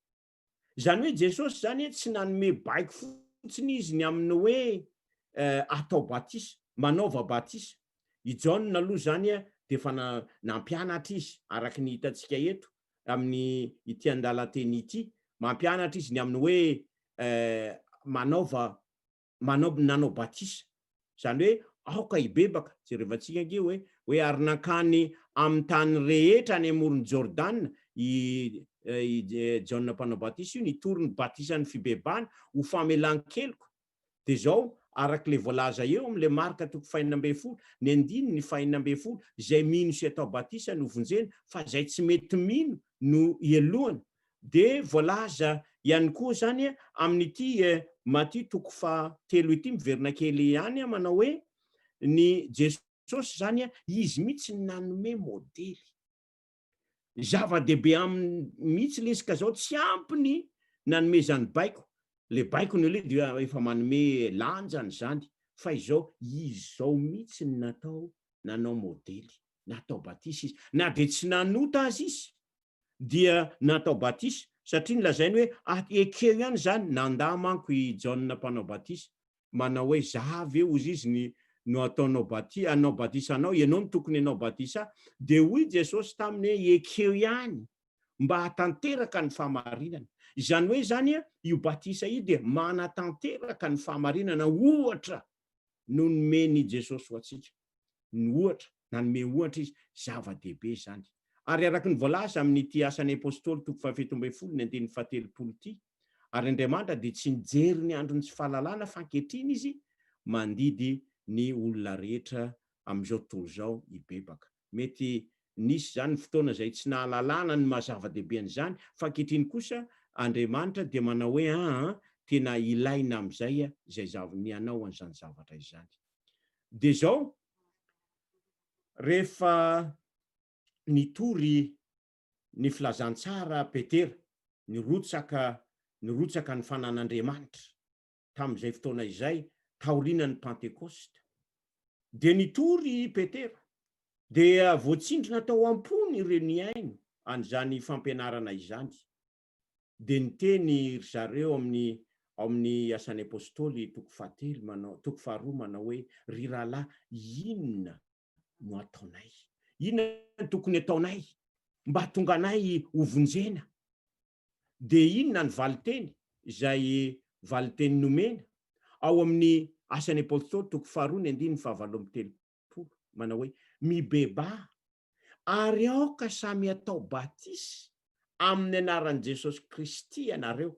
Izany hoe Jesosy izany tsy nanome baiko fotsiny izy ny amin'ny hoe atao batisa, manaova batisa. I Jaona aloha izany dia efa nampianatra izy araka ny hitantsika eto amin'ny ity andalan-teny ity, mampianatra izy ny amin'ny hoe manaova manao nanao batisa. Izany hoe aoka hibebaka. Jerevantsika ange hoe hoe ary nankany amin'ny tany rehetra any amoron'i Jordana i i Jaona mpanao batisa io nitory ny batisan'ny fibebahana ho famelan-keloka. Dia izao, araka ilay voalaza eo amin'ilay Marka toko fahenina ambin'ny folo, ny andininy fahenina ambin'ny folo, izay mino sy atao batisa no vonjena, fa izay tsy mety mino no helohana. Dia voalaza ihany koa izany amin'ity Matio toko fahatelo ity, miverina kely ihany aho manao hoe, ny Jesosy izany, Izy mihitsy no nanome modely. Zava-dehibe aminy mihitsy ilay izy ka izao tsy ampy ny nanomezany baiko. Ilay baikony aloha dia efa manome lanjany izany, fa izao izy izao mihitsy no natao nanao modely, natao batisa izy. Na dia tsy nanota aza izy, dia natao batisa, satria nolazainy hoe, ah, ekeo ihany izany, nandà manko i Jaona mpanao batisa, manao hoe, za ve hozy izy ny no ataonao bati, hanao batisa anao, ianao no tokony hanao batisa ahy, dia hoy Jesosy taminy hoe, ekeo ihany, mba hahatanteraka ny fahamarinana. Izany hoe izany, io batisa io dia manatanteraka ny fahamarinana, ohatra no nomen'i Jesosy ho antsika. Ny ohatra, nanome ohatra izy, zava-dehibe izany. Ary araka ny voalaza amin'ity Asan'ny Apostoly toko faha-17 ny andininy faha-30 ity, Ary Andriamanitra dia tsy nijery ny andron'ny tsy fahalalana fa ankehitriny Izy mandidy ny olona rehetra amin'izao tontolo izao hibebaka. Mety nisy izany ny fotoana izay tsy nahalalana ny maha zava-dehibe an'izany fa ankehitriny kosa Andriamanitra dia manao hoe aa tena ilaina amin'izay izay zav ny hanao an'izany zavatra izany. Dia izao, rehefa nitory ny filazantsara Petera, nirotsaka nirotsaka ny fanan'Andriamanitra tamin'izay fotoana izay, taorianan'ny Pantekosta. Dia nitory i Petera, dia voatsindrona tao am-pony ireo nihaino an'izany fampianarana izany. Dia niteny ry zareo amin'ny ao amin'ny Asan'ny Apostoly toko fahatelo manao toko faharoa manao hoe, Ry rahalahy, inona no ataonay? Inona no tokony ataonay? Mba hahatonga anay hovonjena. Dia inona ny valinteny izay valinteny nomena? Ao amin'ny Asan'ny Apôstôly toko faharoa ny andininy fahavalo amby 30, manao hoe, Mibebaha, ary aoka samy hatao batisa amin'ny anaran'i Jesosy Kristy ianareo,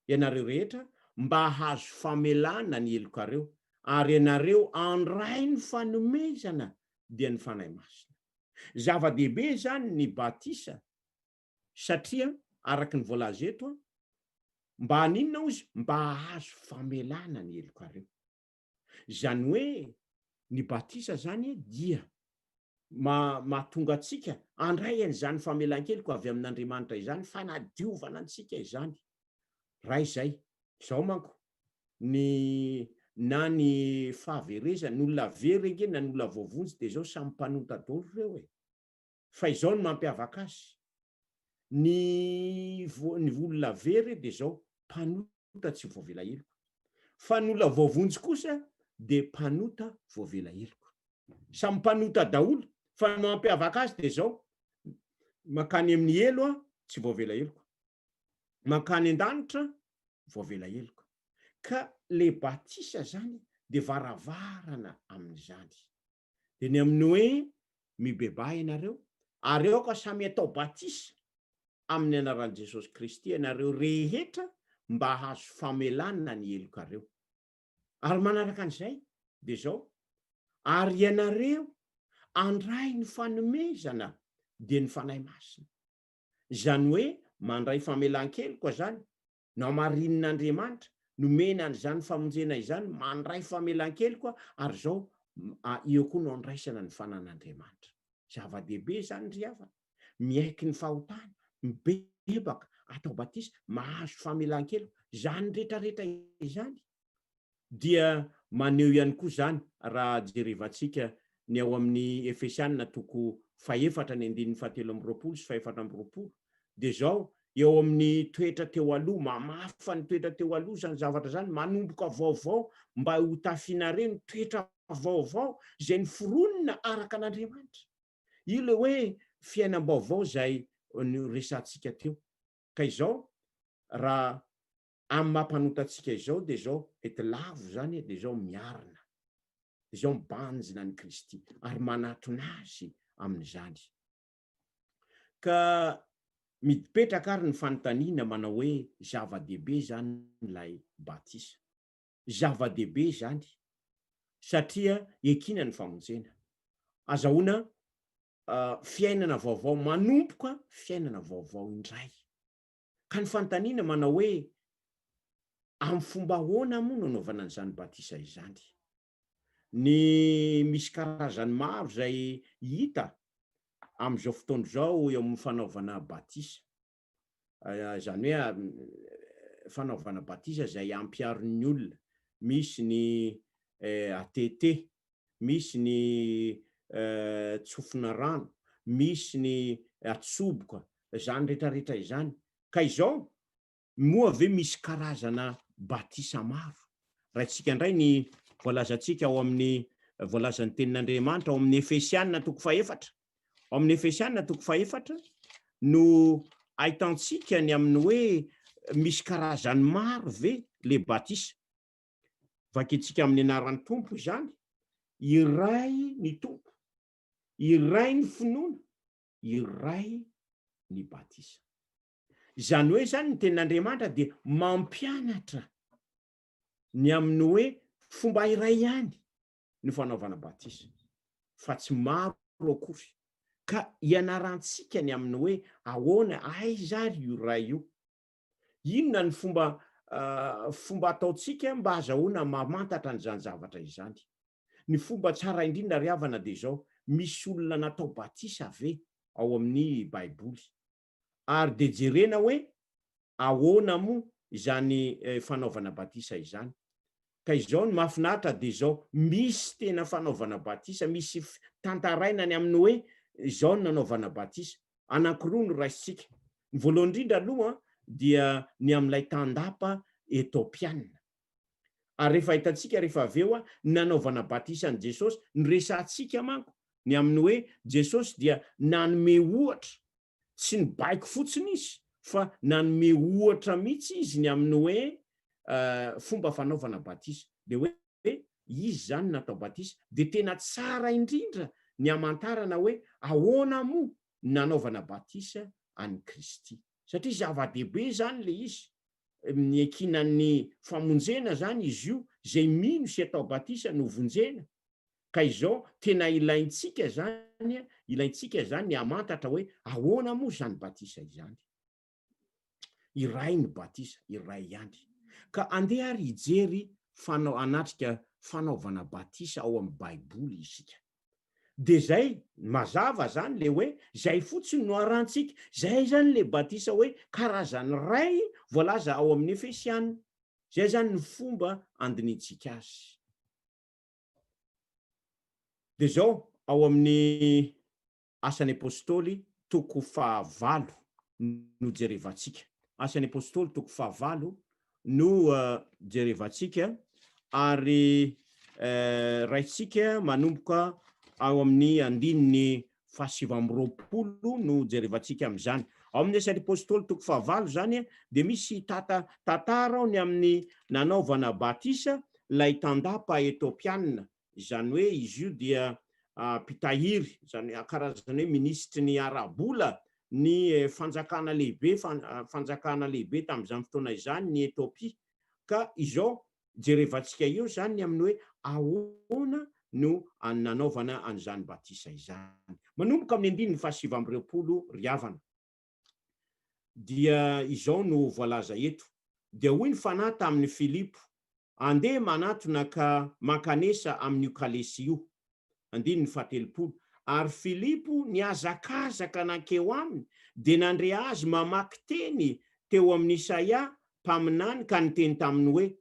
ianareo rehetra, mba hahazo famelana ny helokareo, ary ianareo handray ny fanomezana, dia ny Fanahy Masina. Zava-dehibe izany ny batisa satria araka ny voalaza eto, mba haninona hozy? Mba hahazo famelana ny helokareo. Izany hoe ny batisa izany dia mahatonga antsika handray an'izany famelan-keloka avy amin'Andriamanitra izany, fanadiovana antsika izany. Raha izay, izao manko, ny na ny fahaverezana, ny olona very ange na ny olona voavonjy dia izao samy mpanota daholo ireo e. Fa izao no mampiavaka azy, ny ny olona very dia izao, mpanota tsy voavela heloka. Fa ny olona voavonjy kosa dia mpanota voavela heloka. Samy mpanota daholo, fa ny mampiavaka azy dia izao, mankany amin'ny helo aho, tsy voavela heloka. Mankany an-danitra, voavela heloka. Ka le batisa zany dia varavarana amin'izany. Dia ny amin'ny hoe mibebaha ianareo, ary aoka samy hatao batisa amin'ny anaran'i Jesosy Kristy ianareo rehetra mba hahazo famelana ny helokareo. Ary manaraka an'izay dia izao, ary ianareo handray ny fanomezana dia ny Fanahy Masina. Izany hoe mandray famelan-keloka izany, namarinin'Andriamanitra, nomena an'izany famonjena izany, mandray famelan-keloka ary izao eo koa no andraisana ny fanan'Andriamanitra. Zava-dehibe izany ry havana. Miaiky ny fahotana, mibebaka, atao batisa, mahazo famelan-keloka, izany rehetrarehetra izany dia maneho ihany koa izany raha jerevantsika ny ao amin'ny Efesiana toko fahefatra ny andininy fahatelo amby 20 sy fahefatra amby 20 dia izao, eo amin'ny toetra teo aloha, mamafa ny toetra teo aloha izany zavatra izany, manomboka vaovao mba ho tafianareo ny toetra vaovao izay noforonina araka an'Andriamanitra. Io ilay hoe fiainam-baovao izay noresahantsika teo. Ka izao, raha amin'ny maha mpanota antsika izao dia izao mety lavo izany dia izao miarina, dia izao mibanjina an'i Kristy ary manatona Azy amin'izany. Ka mipetraka ary ny fanontaniana manao hoe zava-dehibe izany ilay batisa. Zava-dehibe izany satria ekina ny famonjena. Azahoana fiainana vaovao, manomboka fiainana vaovao indray. Ka ny fanontaniana manao hoe amin'ny fomba ahoana moa no anaovana an'izany batisa izany? Ny misy karazany maro izay hita amin'izao fotoana izao eo amin'ny fanaovana batisa. Izany hoe fanaovana batisa izay ampiharin'ny olona. Misy ny ATT, misy ny tsofina rano, misy ny atsoboka, izany rehetra rehetra izany. Ka izao, moa ve misy karazana batisa maro? Raintsika indray ny voalazantsika ao amin'ny voalazan'ny tenin'Andriamanitra ao amin'ny Efesiana toko fahefatra. Ao amin'ny Efesiana toko fahefatra no ahitantsika ny amin'ny hoe misy karazany maro ve le batisa. Vakintsika amin'ny anaran'ny Tompo izany, iray ny Tompo, iray ny finoana, iray ny batisa. Izany hoe izany ny tenin'Andriamanitra dia mampianatra ny amin'ny hoe fomba iray ihany ny fanaovana batisa, fa tsy maro akory. Ka ianarantsika ny amin'ny hoe ahoana, aiza ary io iray io? Inona ny fomba fomba ataontsika mba hazahoana mamantatra an'izany zavatra izany? Ny fomba tsara indrindra ry havana dia izao, misy olona natao batisa ve ao amin'ny Baiboly? Ary dia jerena hoe ahoana moa izany fanaovana batisa izany? Ka izao ny mahafinaritra dia izao, misy tena fanaovana batisa, misy tantaraina ny amin'ny hoe izao no nanaovana batisa. Anankiroa no raisintsika. Ny voalohany indrindra aloha dia ny amin'ilay tandapa Etopiana. Ary rehefa hitantsika rehefa avy eo ny nanaovana batisa an'i Jesosy, noresahantsika manko ny amin'ny hoe Jesosy dia nanome ohatra. Tsy nibaiko fotsiny izy fa nanome ohatra mihitsy izy ny amin'ny hoe fomba fanaovana batisa. Dia hoe izy izany natao batisa. Dia tena tsara indrindra ny hamantarana hoe ahoana moa ny nanaovana batisa an'i Kristy. Satria zava-dehibe izany ilay izy. Niankinan'ny famonjena izany izy io, izay mino sy atao batisa no vonjena. Ka izao, tena ilaintsika izany, ilaintsika izany ny hamantatra hoe ahoana moa izany batisa izany. Iray ny batisa, iray ihany. Ka andeha ary hijery fanao, hanatrika fanaovana batisa ao amin'ny Baiboly isika. Dia izay, mazava izany ilay hoe izay fotsiny no arahantsika. Izay izany ilay batisa hoe karazany iray voalaza ao amin'ny Efesiana. Izay izany ny fomba andinihintsika azy. Dia izao, ao amin'ny Asan'ny Apostoly toko fahavalo no jerevantsika. Asan'ny Apostoly toko fahavalo no jerevantsika ary raintsika manomboka ao amin'ny andininy faha-29 no jerevantsika amin'izany. Ao amin'ny Asan'ny Apostoly toko fahavalo izany dia misy tata, tantara ao ny amin'ny nanaovana batisa ilay tandapa Etiopiana, izany hoe izy io dia mpitahiry, izany hoe karazana hoe minisitry ny ara-bola ny fanjakana lehibe, fanjakana lehibe tamin'izany fotoana izany ny Etiopia. Ka izao jerevantsika eo izany ny amin'ny hoe ahoana no nanaovana an'izany batisa izany. Manomboka amin'ny andininy faha-29 ry havana. Dia izao no voalaza eto, Dia hoy ny Fanahy tamin'i Filipo, Andeha manatona ka mankanesa amin'io kalesy io. Andininy fahatelopolo. Ary Filipo nihazakazaka nankeo aminy, dia nandre azy mamaky teny teo amin'i Isaia mpaminany ka niteny taminy hoe,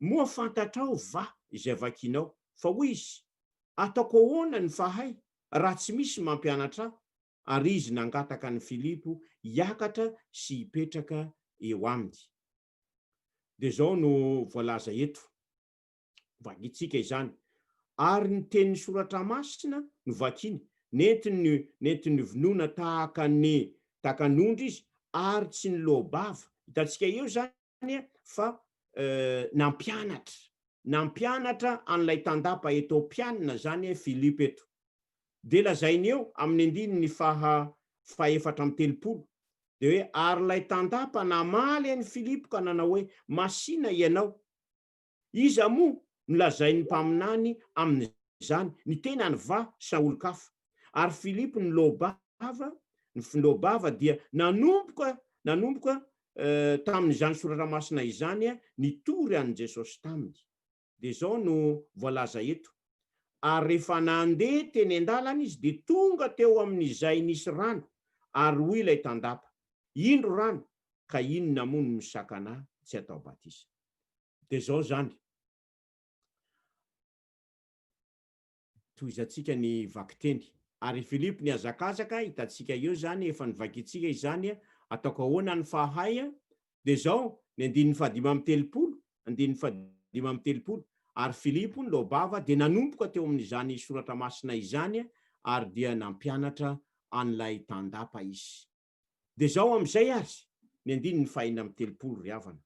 Moa fantatrao va izay vakinao? Fa hoy izy, Ataoko ahoana ny fahay, raha tsy misy mampianatra ahy? Ary izy nangataka an'i Filipo hiakatra sy hipetraka eo aminy. Dia izao no voalaza eto, vakintsika izany, Ary ny tenin'ny Soratra Masina no vakiny, nentiny nentiny novonoina tahaka ny tahaka ny ondry izy, ary tsy niloa-bava. Hitantsika eo izany fa nampianatra, nampianatra an'ilay tandapa Etiopiana izany Filipo eto. Dia lazainy eo amin'ny andininy faha 34, dia hoe, Ary ilay tandapa namaly an'i Filipo ka nanao hoe, Masìna ianao. Iza moa no lazain'ny mpaminany amin'izany, ny tenany va sa olon-kafa? Ary Filipo niloa-bava, niloa-bava dia nanomboka, nanomboka tamin'izany Soratra Masina izany nitory an'i Jesosy taminy. Dia izao no voalaza eto, Ary rehefa nandeha teny an-dalana izy, dia tonga teo amin'izay nisy rano, ary hoy ilay tandapa, Indro rano, ka inona moa no misakana ahy tsy hatao batisa? Dia izao izany, tohizantsika ny vakiteny. Ary i Filipo nihazakazaka, hitantsika eo izany, efa novakintsika izany, ataoko ahoana ny fahay? Dia izao, ny andininy faha-35, andininy faha-35, Ary Filipo niloa-bava dia nanomboka teo amin'izany Soratra Masina izany ary dia nampianatra an'ilay tandapa izy. Dia izao amin'izay ary, ny andininy faha-36, ry havana.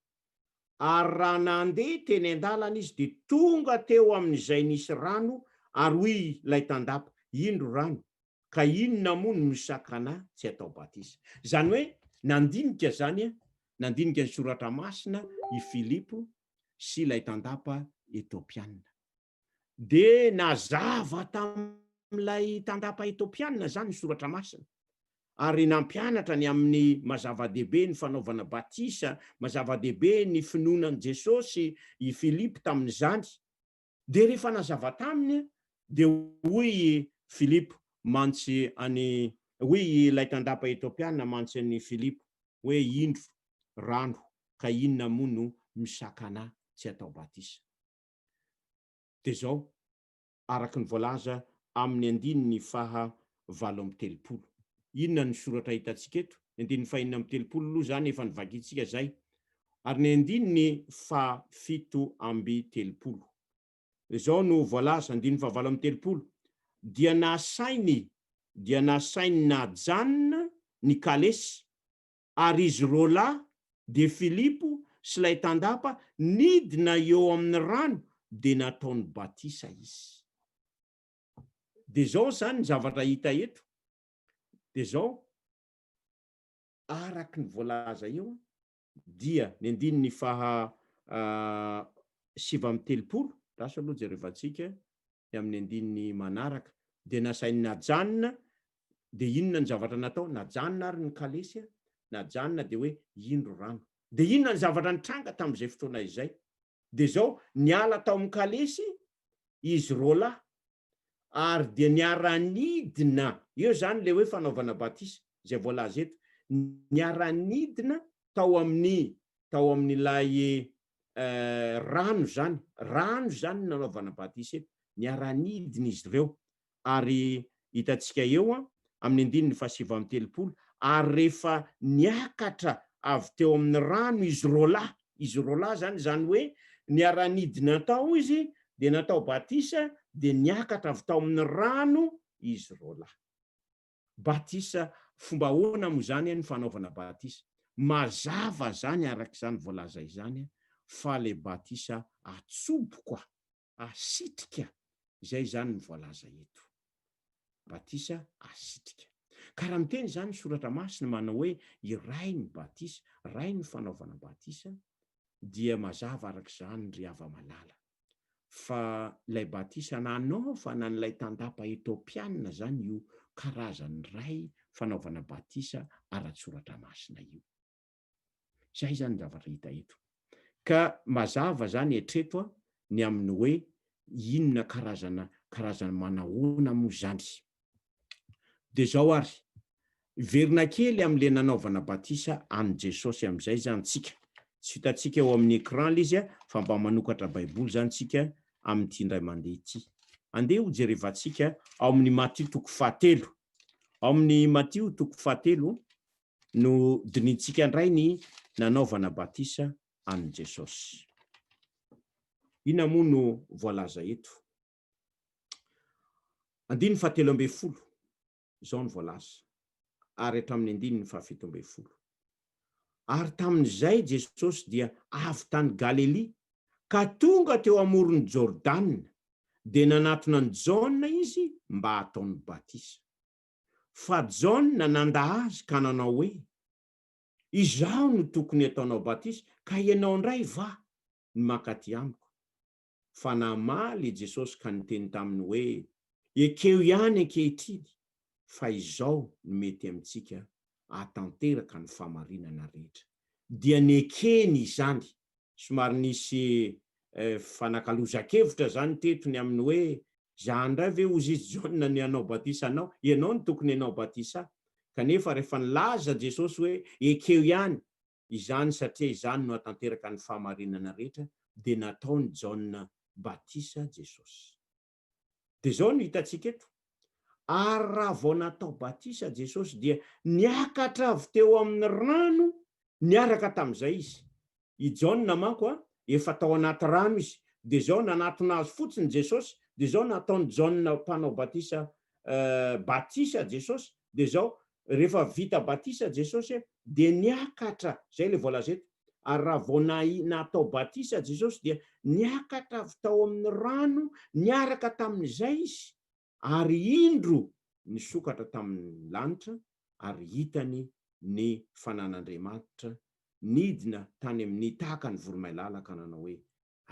Ary raha nandeha teny an-dalana izy dia tonga teo amin'izay nisy rano ary hoy ilay tandapa, Indro rano, ka inona moa no misakana ahy tsy hatao batisa? Izany hoe nandinika izany, nandinika ny Soratra Masina i Filipo sy ilay tandapa Etiopiana. Dia nazava tamin'ilay tandapa Etiopiana izany ny Soratra Masina, ary nampianatra ny amin'ny maha-zava-dehibe ny fanaovana batisa, maha-zava-dehibe ny finoana an'i Jesosy i Filipo tamin'izany. Dia rehefa nazava taminy, dia hoy i Filipo mantsy an'i, hoy ilay tandapa Etiopiana mantsy an'i Filipo hoe, Indro rano, ka inona moa no misakana ahy tsy hatao batisa? Dia izao, araka ny voalaza amin'ny andininy faha 38. Inona no soratra hitantsika eto? Ny andininy faha 36 aloha izany efa novakintsika izay. Ary ny andininy faha 37. Izao no voalaza, andininy faha 38, Dia nasainy, dia nasainy najanona. ny kalesy, ary izy roalahy, dia Filipo sy ilay tandapa, nidina eo amin'ny rano, dia nataony batisa izy. Dia izao izany ny zavatra hita eto, dia izao, araka ny voalaza eo, dia ny andininy faha 39, lasa aloha jerevantsika ny amin'ny andininy manaraka, dia nasainy najanona, dia inona ny zavatra natao? Najanona ary ny kalesy, najanona dia hoe indro rano. Dia inona ny zavatra nitranga tamin'izay fotoana izay? Dia izao, niala tao amin'ny kalesy izy roalahy, ary dia niara-nidina, eo izany ilay hoe fanaovana batisa, izay voalaza eto, niara-nidina tao amin'ny, tao amin'ilay rano izany, rano izany no nanaovana batisa eto, niara-nidina izy ireo, ary hitantsika eo amin'ny andininy faha-39, ary rehefa niakatra avy teo amin'ny rano izy roalahy, izy roalahy izany, izany hoe niara-nidina tao izy, dia natao batisa, dia niakatra avy tao amin'ny rano izy roalahy. Batisa, fomba ahoana moa izany ny fanaovana batisa? Mazava izany araka izany voalaza izany fa ilay batisa atsoboka asitrika, izay izany no voalaza eto. Batisa asitrika. Ka raha miteny izany ny Soratra Masina manao hoe iray ny batisa, iray ny fanaovana batisa, dia mazava araka izany ry hava-malala fa ilay batisa nanaovana an'ilay tandapa Etiopiana izany io karazany iray fanaovana batisa ara-tsoratra masina io. Izay izany ny zavatra hita eto. Ka mazava izany hatreto ny amin'ny hoe inona karazana karazana manahoana moa izany. Dia izao ary, hiverina kely amin'ilay nanaovana batisa an'i Jesosy amin'izay izany tsika. Tsy hitantsika eo amin'ny écran ilay izy fa mba manokatra baiboly izany tsika amin'ity indray mandeha ity. Andeha hojerevantsika ao amin'ny Matio toko fahatelo. Ao amin'ny Matio toko fahatelo no dinihintsika indray ny nanaovana batisa an'i Jesosy. Inona moa no voalaza eto? Andininy fahatelo ambin'ny folo, izao no voalaza, ary hatramin'ny andininy faha-17. Ary tamin'izay Jesosy dia avy tany Galilia ka tonga teo amoron'i Jordana, dia nanatona an'i Jaona izy mba hataony batisa. Fa Jaona nandà azy ka nanao hoe, Izaho no tokony hataonao batisa, ka ianao indray va no mankaty amiko? Fa namaly i Jesosy ka niteny taminy hoe, Ekeo ihany ankehitriny fa izao no mety amintsika hahatanteraka ny fahamarinana rehetra. Dia nekeny izany. Somary nisy fanakalozan-kevitra izany teto ny amin'ny hoe Izaho indray ve hozy izy Jaona ny hanao batisa anao? Ianao no tokony hanao batisa ahy. Kanefa rehefa nilaza Jesosy hoe ekeo ihany izany satria izany no hahatanteraka ny fahamarinana rehetra dia nataon'i Jaona batisa Jesosy. Dia izao no hitantsika eto, ary raha vao natao batisa Jesosy dia niakatra avy teo amin'ny rano niaraka tamin'izay izy. I Jaona manko efa tao anaty rano izy, dia izao nanatona azy fotsiny Jesosy, dia izao nataon'i Jaona mpanao batisa batisa Jesosy, dia izao rehefa vita batisa Jesosy dia niakatra, izay ilay voalaza eto, ary raha vao natao batisa Jesosy dia niakatra avy tao amin'ny rano niaraka tamin'izay izy, ary indro nisokatra tamin'ny lanitra ary hitany ny fanan'Andriamanitra nidina tany amin'ny tahaka ny voromailala ka nanao hoe,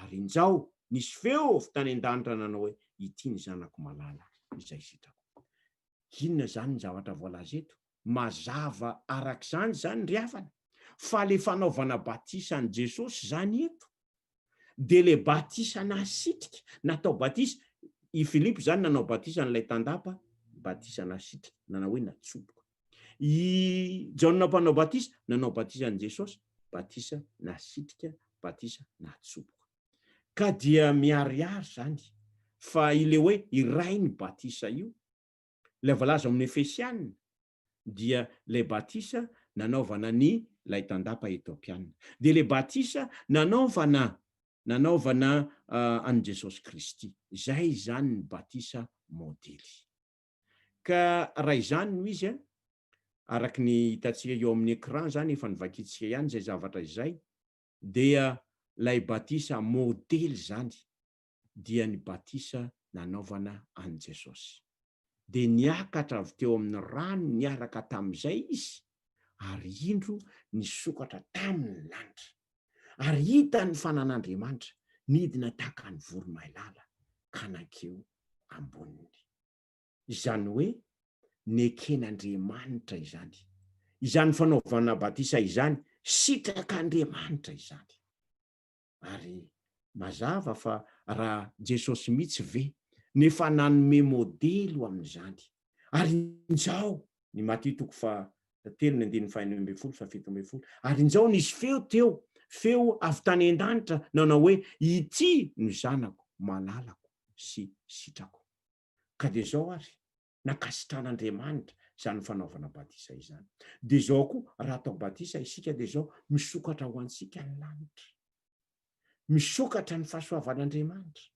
Ary injao, nisy feo avy tany an-danitra nanao hoe, Ity ny Zanako malala, izay sitrako. Inona izany ny zavatra voalaza eto? Mazava araka izany izany ry havana, fa ilay fanaovana batisa an'i Jesosy izany eto, dia ilay batisa nasitrika, natao batisa, i Filipo izany nanao batisa an'ilay tandapa, batisa nasitrika, nanao hoe natsoboka. I Jaona Mpanao Batisa nanao batisa an'i Jesosy, batisa nasitrika, batisa natsoboka. Ka dia miharihary izany fa ilay hoe iray ny batisa io, ilay voalaza ao amin'ny Efesiana, dia ilay batisa nanaovana ny ilay tandapa Etiopiana. Dia ilay batisa nanaovana nanaovana an'i Jesosy Kristy. Izay izany ny batisa modely. Ka raha izany no izy, Araka ny hitantsika eo amin'ny écran izany, efa novakintsika ihany izay zavatra izay, dia ilay batisa modely izany dia ny batisa nanaovana an'i Jesosy. Dia niakatra avy teo amin'ny rano niaraka tamin'izay izy, ary indro nisokatra taminy ny lanitra. Ary hitany ny fanan'Andriamanitra nidina tahaka ny voromailala ka nankeo amboniny. Izany hoe neken'Andriamanitra izany. Izany fanaovana batisa izany, sitrak'Andriamanitra izany. Ary mazava fa raha Jesosy mihitsy ve no efa nanome modely ho amin'izany. Ary injao, ny Matio toko faha telo ny andininy faha 16 faha 17, ary injao nisy feo teo, feo avy tany an-danitra nanao hoe, Ity no Zanako malalako sy sitrako. Ka dia izao ary, nankasitran'Andriamanitra izany fanaovana batisa izany. Dia izao koa, raha atao batisa isika dia izao, misokatra ho antsika ny lanitra. Misokatra ny fahasoavan'Andriamanitra.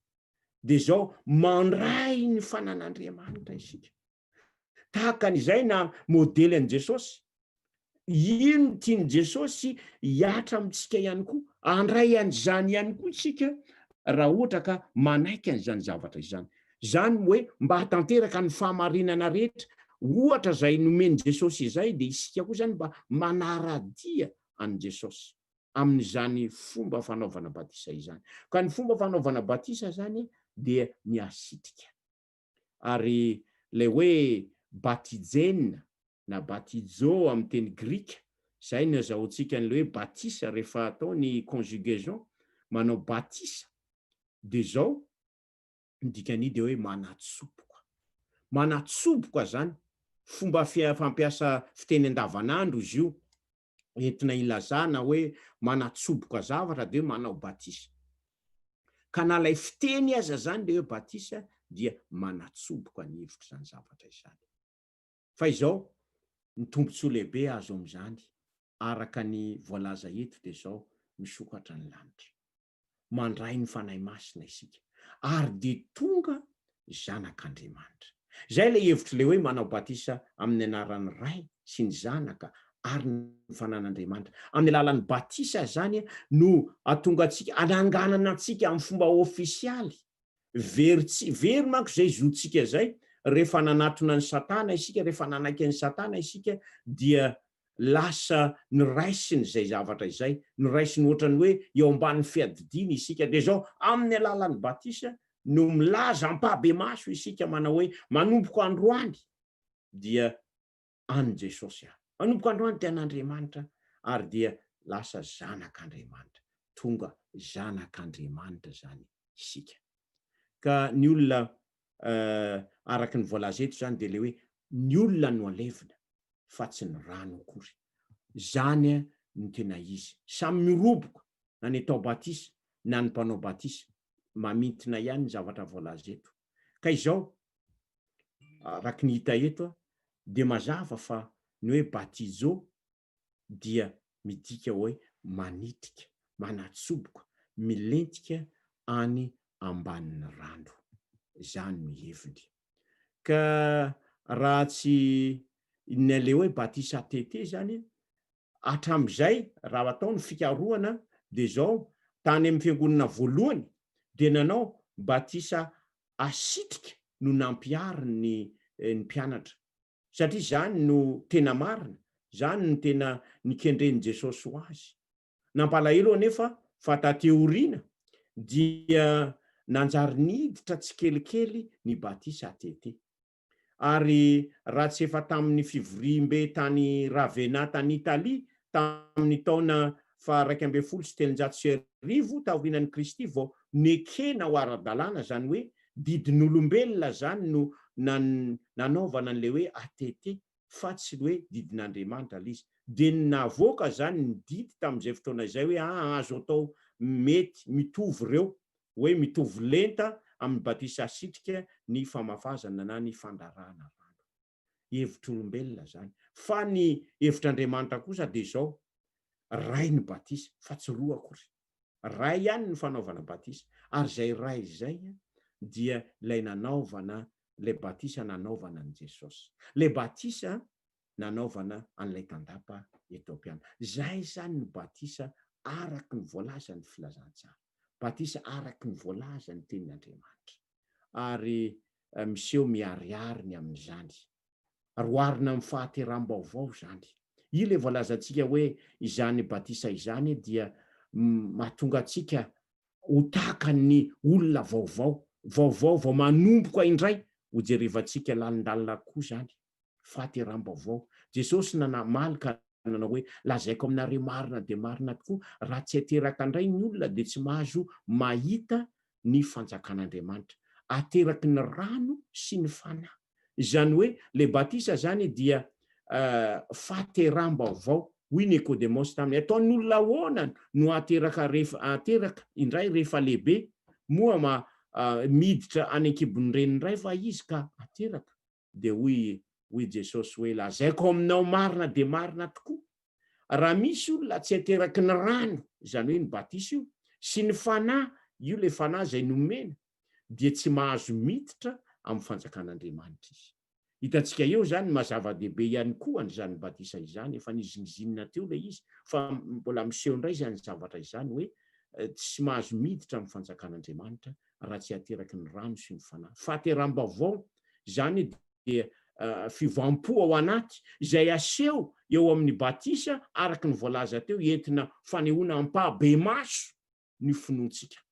Dia izao, mandray ny fanan'Andriamanitra isika. Tahaka an'izay na modely an'i Jesosy. Io no tian'i Jesosy hihatra amintsika ihany koa. Handray an'izany ihany koa isika raha ohatra ka manaiky an'izany zavatra izany. Izany hoe mba hahatanteraka ny fahamarinana rehetra. Ohatra izay nomen'i Jesosy izay dia isika koa izany mba manara-dia an'i Jesosy amin'izany fomba fanaovana batisa izany. Ka ny fomba fanaovana batisa izany dia ny asitrika. Ary ilay hoe batijena na batizo amin'ny teny grika, izay no azahoantsika an'ilay hoe batisa rehefa atao ny conjugaison, manao batisa, dia izao, ny dikan'io dia hoe manatsoboka. Manatsoboka izany, fomba fampiasa fiteny andavanandro izy io, entina ilazana hoe manatsoboka zavatra dia hoe manao batisa. Ka na ilay fiteny aza izany ilay hoe batisa dia manatsoboka ny hevitr'izany zavatra izany. Fa izao, ny tombontsoa lehibe azo amin'izany, araka ny voalaza eto dia izao, misokatra ny lanitra. Mandray ny Fanahy Masina isika ary dia tonga zanak'Andriamanitra. Izay ilay hevitr'ilay hoe manao batisa amin'ny anaran'ny Ray sy ny Zanaka ary ny Fanan'Andriamanitra. Amin'ny alalan'ny batisa izany no ahatonga antsika, ananganana antsika amin'ny fomba ofisialy. Very tsy very manko izay zontsika izay rehefa nanatona an'i Satana isika, rehefa nanaiky an'i Satana isika dia lasa noraisiny izay zavatra izay, noraisiny ohatran'ny hoe eo ambanin'ny fiadidiany isika. Dia izao, amin'ny alalan'ny batisa no milaza ampahibemaso isika manao hoe manomboka androany dia an'i Jesosy aho. Manomboka androany dia an'Andriamanitra ary dia lasa zanak'Andriamanitra. Tonga zanak'Andriamanitra izany isika. Ka ny olona araka ny voalaza eto izany dia ilay hoe ny olona no alevina fa tsy ny rano akory. Izany no tena izy. Samy miroboka na ny atao batisa na ny mpanao batisa. Mamintina ihany ny zavatra voalaza eto. Ka izao, araka ny hita eto dia mazava fa ny hoe batizo dia midika hoe manitrika, manatsoboka, milentika any ambanin'ny rano. Izany no heviny. Ka raha tsy ny ilay hoe batisa TT izany, hatramin'izay raha atao ny fikarohana dia izao, tany amin'ny fiangonana voalohany dia nanao batisa asitrika no nampihariny ny mpianatra. Satria izany no tena marina, izany no tena nikendren'i Jesosy ho azy. Nampalahelo anefa fa taty aoriana dia nanjary niditra tsikelikely ny batisa ATT. Ary raha tsy efa tamin'ny fivoriambe tany Ravenna tany Italia tamin'ny taona faha 1311 taorianan'i Kristy vao nekena ho ara-dalàna izany hoe didin'olombelona izany no nanaovana an'ilay hoe ATT fa tsy ny hoe didin'Andriamanitra ilay izy. Dia navoaka izany ny didy tamin'izay fotoana izay hoe aa azo atao mety mitovy ireo, hoe mitovy lenta amin'ny batisa asitrika ny famafazana na ny fandrarahana rano. Hevitr'olombelona izany. Fa ny hevitr'Andriamanitra kosa dia izao, Ray ny batisa, fa tsy roa akory. Ray ihany ny fanaovana batisa. Ary izay Ray izay dia ilay nanaovana, ilay batisa nanaovana an'i Jesosy. Ilay batisa. nanaovana an'ilay tandapa Etiopiana. Izay izany no batisa araka ny voalazan'ny filazantsara. Batisa araka ny voalazan'ny tenin'Andriamanitra. Ary miseho miharihary ny amin'izany. Ary oharina amin'ny fahateraham-baovao izany. Io ilay voalazantsika hoe izany batisa izany dia mahatonga antsika ho tahaka ny olona vaovao, vaovao vao manomboka indray, hojerevantsika lalindalina koa izany. Fahateraham-baovao. Jesosy nanamaly ka nanao hoe, Lazaiko aminareo marina dia marina tokoa, raha tsy ateraka indray ny olona dia tsy mahazo mahita ny fanjakan'Andriamanitra. Ateraky ny rano sy ny fanahy. Izany hoe, ilay batisa izany dia fahateraham-baovao. Hoy Nikodemosy taminy, Ataon'ny olona ahoana no hahateraka rehefa hateraka indray rehefa lehibe? Moa ma miditra any an-kibon'ny reniny indray va izy ka ateraka? Dia hoy hoy Jesosy hoe, Lazaiko aminao marina dia marina tokoa, raha misy olona tsy ateraky ny rano, izany hoe ny batisa io, sy ny Fanahy, io ilay Fanahy izay nomena, dia tsy mahazo miditra amin'ny fanjakan'Andriamanitra izy. Hitantsika eo izany ny maha zava-dehibe ihany koa an'izany batisa izany, efa nizingizinina teo ilay izy, fa mbola miseho indray izany zavatra izany hoe tsy mahazo miditra amin'ny fanjakan'Andriamanitra raha tsy ateraky ny rano sy ny Fanahy. Fahateram-baovao Izany dia fiovam-po ao anaty, izay aseho eo amin'ny batisa araka ny voalaza teo, entina fanehoana ampahabemaso ny finoantsika.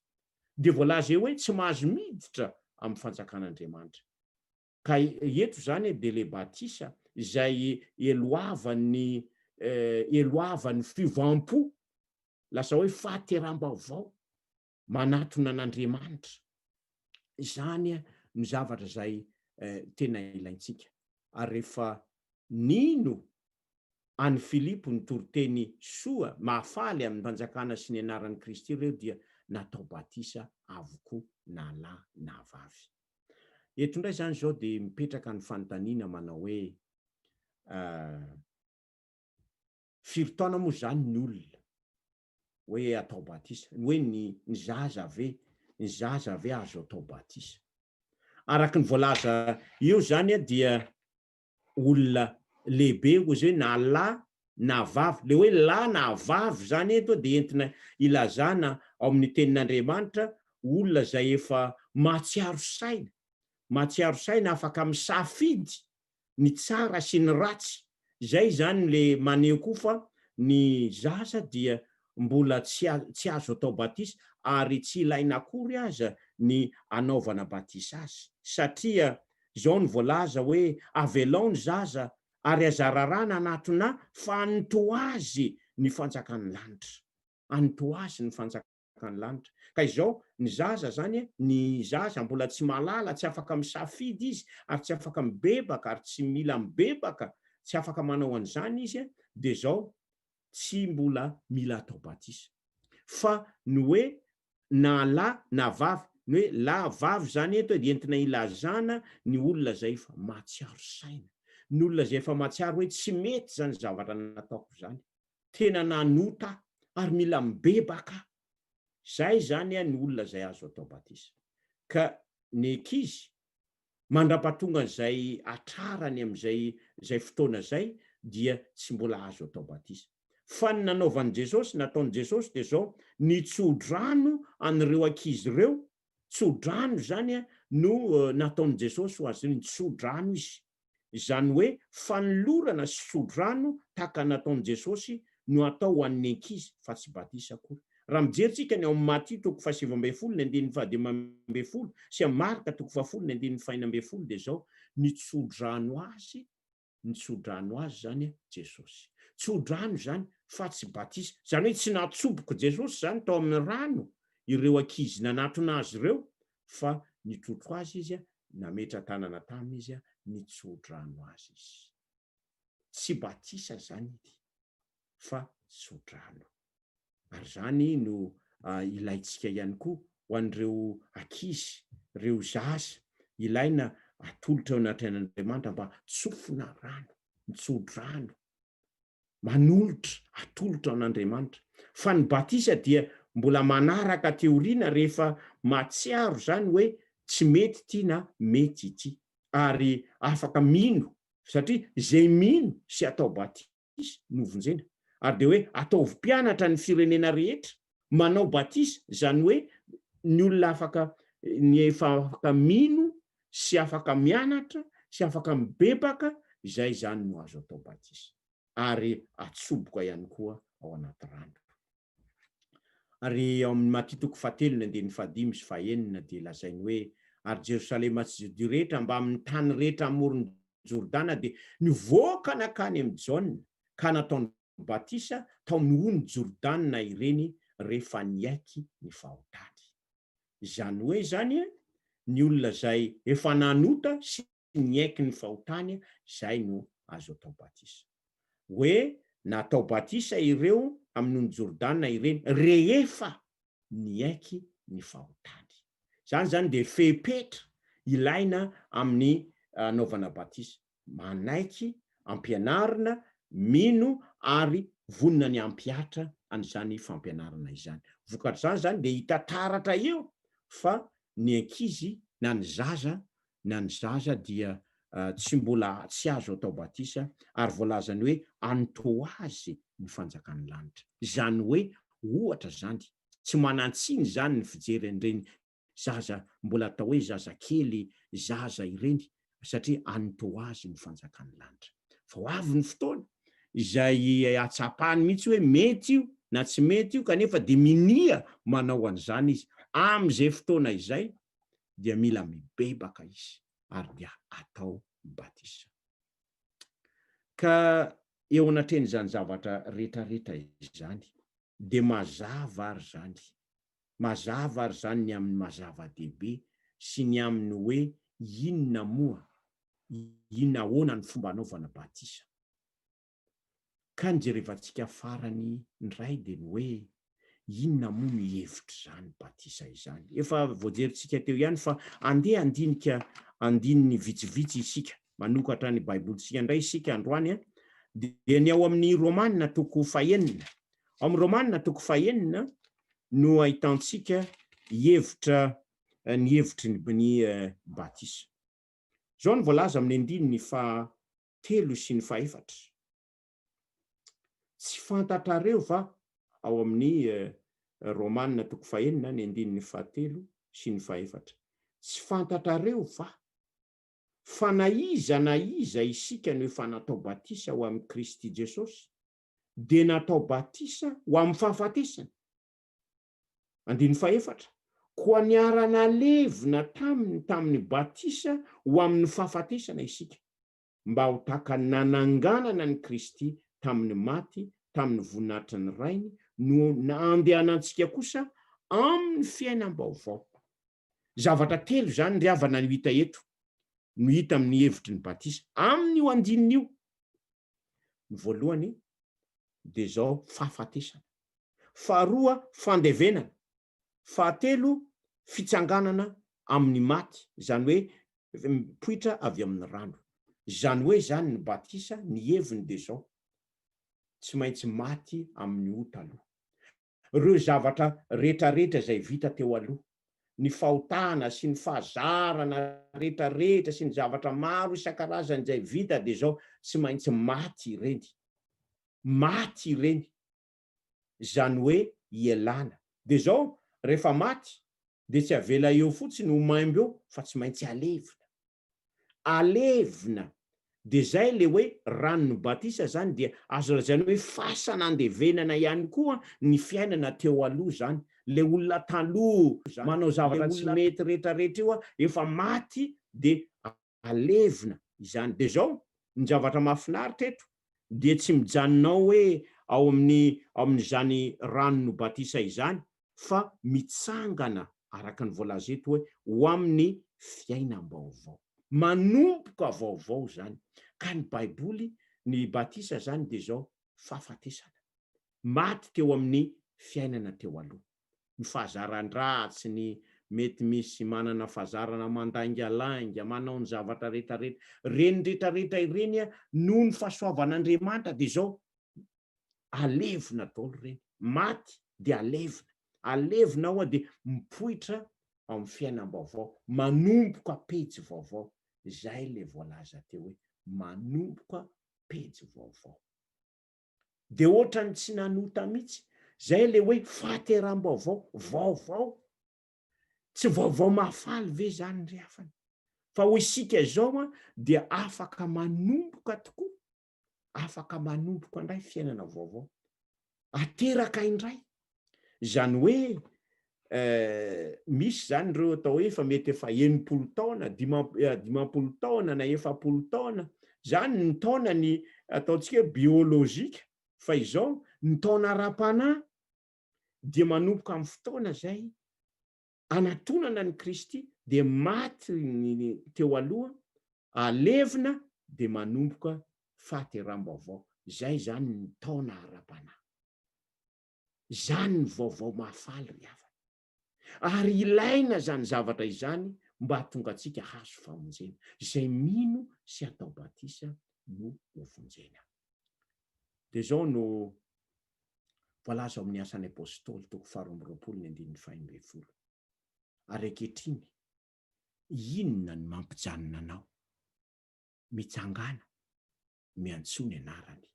Dia voalaza eo hoe tsy mahazo miditra amin'ny fanjakan'Andriamanitra. Ka eto izany dia ilay batisa izay eloavan'ny eloavan'ny fiovam-po, lasa hoe fahateram-baovao. manatona an'Andriamanitra. Izany no zavatra izay tena ilaintsika. Ary rehefa nino an'i Filipo nitory teny soa mahafaly amin'ny fanjakana sy ny anaran'i Kristy ireo dia natao batisa avokoa na lahy na vavy. Eto indray izany izao dia mipetraka ny fanontaniana manao hoe firy taona moa izany ny olona hoe atao batisa, ny hoe ny ny zaza ve, ny zaza ve azo atao batisa? Araka ny voalaza eo izany dia olona lehibe hozy hoe na lahy na vavy, le hoe lahy na vavy izany eto dia entina ilazana ao amin'ny tenin'Andriamanitra olona izay efa mahatsiaro saina, mahatsiaro saina afaka misafidy ny tsara sy ny ratsy, izay izany le maneho koa fa ny zaza dia mbola tsy tsy azo atao batisa ary tsy ilaina akory aza ny anaovana batisa azy satria izao no voalaza hoe avelao ny zaza ary aza raràna hanatona fa an'ny toa azy ny fanjakan'ny lanitra an'ny toa azy ny fanjakan'ny ny lanitra. Ka izao, ny zaza zany, ny zaza mbola tsy mahalala, tsy afaka misafidy izy, ary tsy afaka mibebaka, ary tsy mila mibebaka, tsy afaka manao an'izany izy, dia izao, tsy mbola mila atao batisa. Fa ny hoe na lahy na vavy, ny hoe lahy, vavy zany eto dia entina ilazana ny olona izay efa mahatsiaro saina, ny olona izay efa mahatsiaro hoe tsy mety izany zavatra nataoko izany, Tena nanota ary mila mibebaka. Zay zany ny olona zay azo atao batisa. Ka ny ankizy mandrapatonga an'izay hatrarany amin'izay zay fotoana zay dia tsy mbola azo atao batisa. Fa ny nanaovan'i Jesosy, nataon'i Jesosy dia zao, nitso-drano an'ireo ankizy ireo, tso-drano zany no nataon'i Jesosy ho azy ireo, nitso-drano izy. Izany hoe fanolorana sy tsodrano tahaka ny nataon'i Jesosy no atao ho an'ny ankizy fa tsy batisa akory. Raha mijery tsika ny ao amin'ny Matio toko faha-19 ny andininy faha-15 sy amin'ny Marka toko faha-folo ny andininy faha-16 dia izao, nitsodrano azy, nitsodrano azy izany Jesosy. Tsodrano izany fa tsy batisa. Izany hoe tsy natsobok'i Jesosy izany tao amin'ny rano ireo ankizy nanatona azy ireo fa nitrotro azy izy Nametra-tanana taminy izy, nitso-drano azy izy. Tsy batisa izany ity, fa tso-drano. Ary izany no ilaintsika ihany koa ho an'ireo ankizy, ireo zaza, ilaina atolotra eo anatrehan'Andriamanitra mba tsofina rano, mitso-drano. manolotra, atolotra an'Andriamanitra. Fa ny batisa dia mbola manaraka aty aoriana rehefa mahatsiaro izany hoe tsy mety ity na mety ity. Ary afaka mino Satria izay mino sy atao batisa no vonjena. Ary dia hoe ataovy mpianatra ny firenena rehetra, manao batisa, izany hoe ny olona afaka, ny efa afaka mino sy afaka mianatra sy afaka mibebaka, izay izany no azo atao batisa. Ary atsoboka ihany koa ao anaty rano. Ary ao amin'ny Matio toko fahatelo ny andininy fahadimy sy fahenina dia lazainy hoe, Ary Jerosalema sy Jodia rehetra mbamin'ny tany rehetra amoron'i Jordana dia nivoaka nankany amin'i Jaona ka nataony batisa tao amin'ny ony Jordana ireny rehefa niaiky ny fahotany. Izany hoe izany ny olona izay efa nanota sy niaiky ny fahotany izay no azo atao batisa. Hoe natao batisa ireo amin'ny ony Jordana ireny rehefa niaiky ny fahotany. Izany izany dia fepetra ilaina amin'ny anaovana batisa. Manaiky, ampianarina, mino ary vonona ny hampihatra an'izany fampianarana izany. Vokatr'izany izany dia hita taratra eo fa ny ankizy na ny zaza na ny zaza dia tsy mbola tsy azo atao batisa ary voalazany hoe anto azy ny fanjakan'ny lanitra. Izany hoe ohatra izany, tsy manan-tsiny izany ny fijery an'ireny zaza mbola atao hoe zazakely zaza ireny satria anto azy ny fanjakan'ny lanitra. Fa ho avy ny fotoana izay hahatsapany mihitsy hoe mety io na tsy mety io kanefa dia minia manao an'izany izy. Amin'izay fotoana izay dia mila mibebaka izy ary dia atao batisa. Ka eo anatrehan'izany zavatra retraretra izany dia mazava ary izany, mazava ary izany ny amin'ny maha zava-dehibe sy ny amin'ny hoe inona moa, inona ahoana ny fomba anaovana batisa. Ka ny jerevantsika farany indray dia ny hoe inona moa no hevitr'izany batisa izany? Efa voajerintsika teo ihany fa andeha handinika andininy vitsivitsy isika. Manokatra ny Baibolintsika indray isika androany dia ny ao amin'ny Romana toko fahenina. Ao amin'ny Romana toko fahenina no ahitantsika hevitra ny hevitry ny batisa. Izao no voalaza amin'ny andininy faha telo sy ny fahefatra. Tsy fantatrareo va ao amin'ny Romana toko fahenina ny andininy fahatelo sy ny fahefatra. Tsy fantatrareo va fa na iza na iza isika no efa natao batisa ho amin'i Kristy Jesosy dia natao batisa ho amin'ny fahafatesana? Andininy fahefatra, Koa niara-nalevina taminy tamin'ny batisa ho amin'ny fahafatesana isika, mba ho tahaka ny nananganana an'i Kristy tamin'ny maty tamin'ny voninahitry ny Rainy no andehanantsika kosa amin'ny fiainam-baovao. Zavatra telo izany ry havana no hita eto, no hita amin'ny hevitry ny batisa, amin'io andininy io. Ny voalohany dia izao, fahafatesana. Faharoa, fandevenana. Fahatelo, fitsanganana amin'ny maty, izany hoe mipoitra avy amin'ny rano. Izany hoe izany ny batisa, ny heviny dia izao, tsy maintsy maty amin'ny ota aloha. Ireo zavatra rehetrarehetra izay vita teo aloha, ny fahotana sy ny fahazarana rehetrarehetra sy ny zavatra maro isan-karazany izay vita dia izao, tsy maintsy maty ireny. Maty ireny. Izany hoe ialana. Dia izao, rehefa maty dia tsy avela eo fotsiny ho maimbo eo fa tsy maintsy alevina. Alevina. Dia izay ilay hoe ranon'ny batisa izany dia azo lazaina hoe fasana andevenana ihany koa ny fiainana teo aloha izany. Ilay olona taloha manao zavatra tsy mety rehetrarehetra io efa maty dia alevina izany. Dia izao, ny zavatra mahafinaritra eto dia tsy mijanona ao hoe ao amin'ny ao amin'izany ranon'ny batisa izany fa mitsangana araka ny voalaza eto hoe ho amin'ny fiainam-baovao. Manomboka vaovao izany. Ka ny Baiboly, ny batisa izany dia izao, fahafatesana. Maty teo amin'ny fiainana teo aloha. Ny fahazaran-dratsy, ny mety misy manana fahazarana mandaingalainga, manao ny zavatra rehetrarehetra. Ireny rehetrarehetra ireny noho ny fahasoavan'Andriamanitra dia izao, alevina daholo ireny. Maty dia alevina. Alevina ao dia mipoitra ao amin'ny fiainam-baovao, manomboka pejy vaovao. Izay ilay voalaza teo hoe. Manomboka pejy vaovao. Dia ohatran'ny tsy nanota mihitsy. Izay ilay hoe fahateram-baovao, vaovao. Tsy vaovao mahafaly ve izany ry havana? Fa ho isika izao dia afaka manomboka tokoa, afaka manomboka indray fiainana vaovao. Ateraka indray. Izany hoe misy izany ireo atao hoe efa mety efa 60 taona, 50 taona na 40 taona, izany ny taonany ataontsika hoe biolojika, fa izao ny taona ara-panahy dia manomboka amin'ny fotoana izay anatonana an'i Kristy dia maty ny teo aloha, alevina dia manomboka fahateram-baovao. Izay izany ny taona ara-panahy. Izany ny vaovao mahafaly ry havana. Ary ilaina izany zavatra izany mba hahatonga antsika hahazo famonjena. Izay mino sy atao batisa no hovonjena. Dia izao no voalaza ao amin'ny Asan'ny Apostoly toko faharoa amby roapolo ny andininy faha-enina ambin'ny folo. Ary ankehitriny, inona no mampijanona anao? Mitsangàna, miantsoa ny anarany,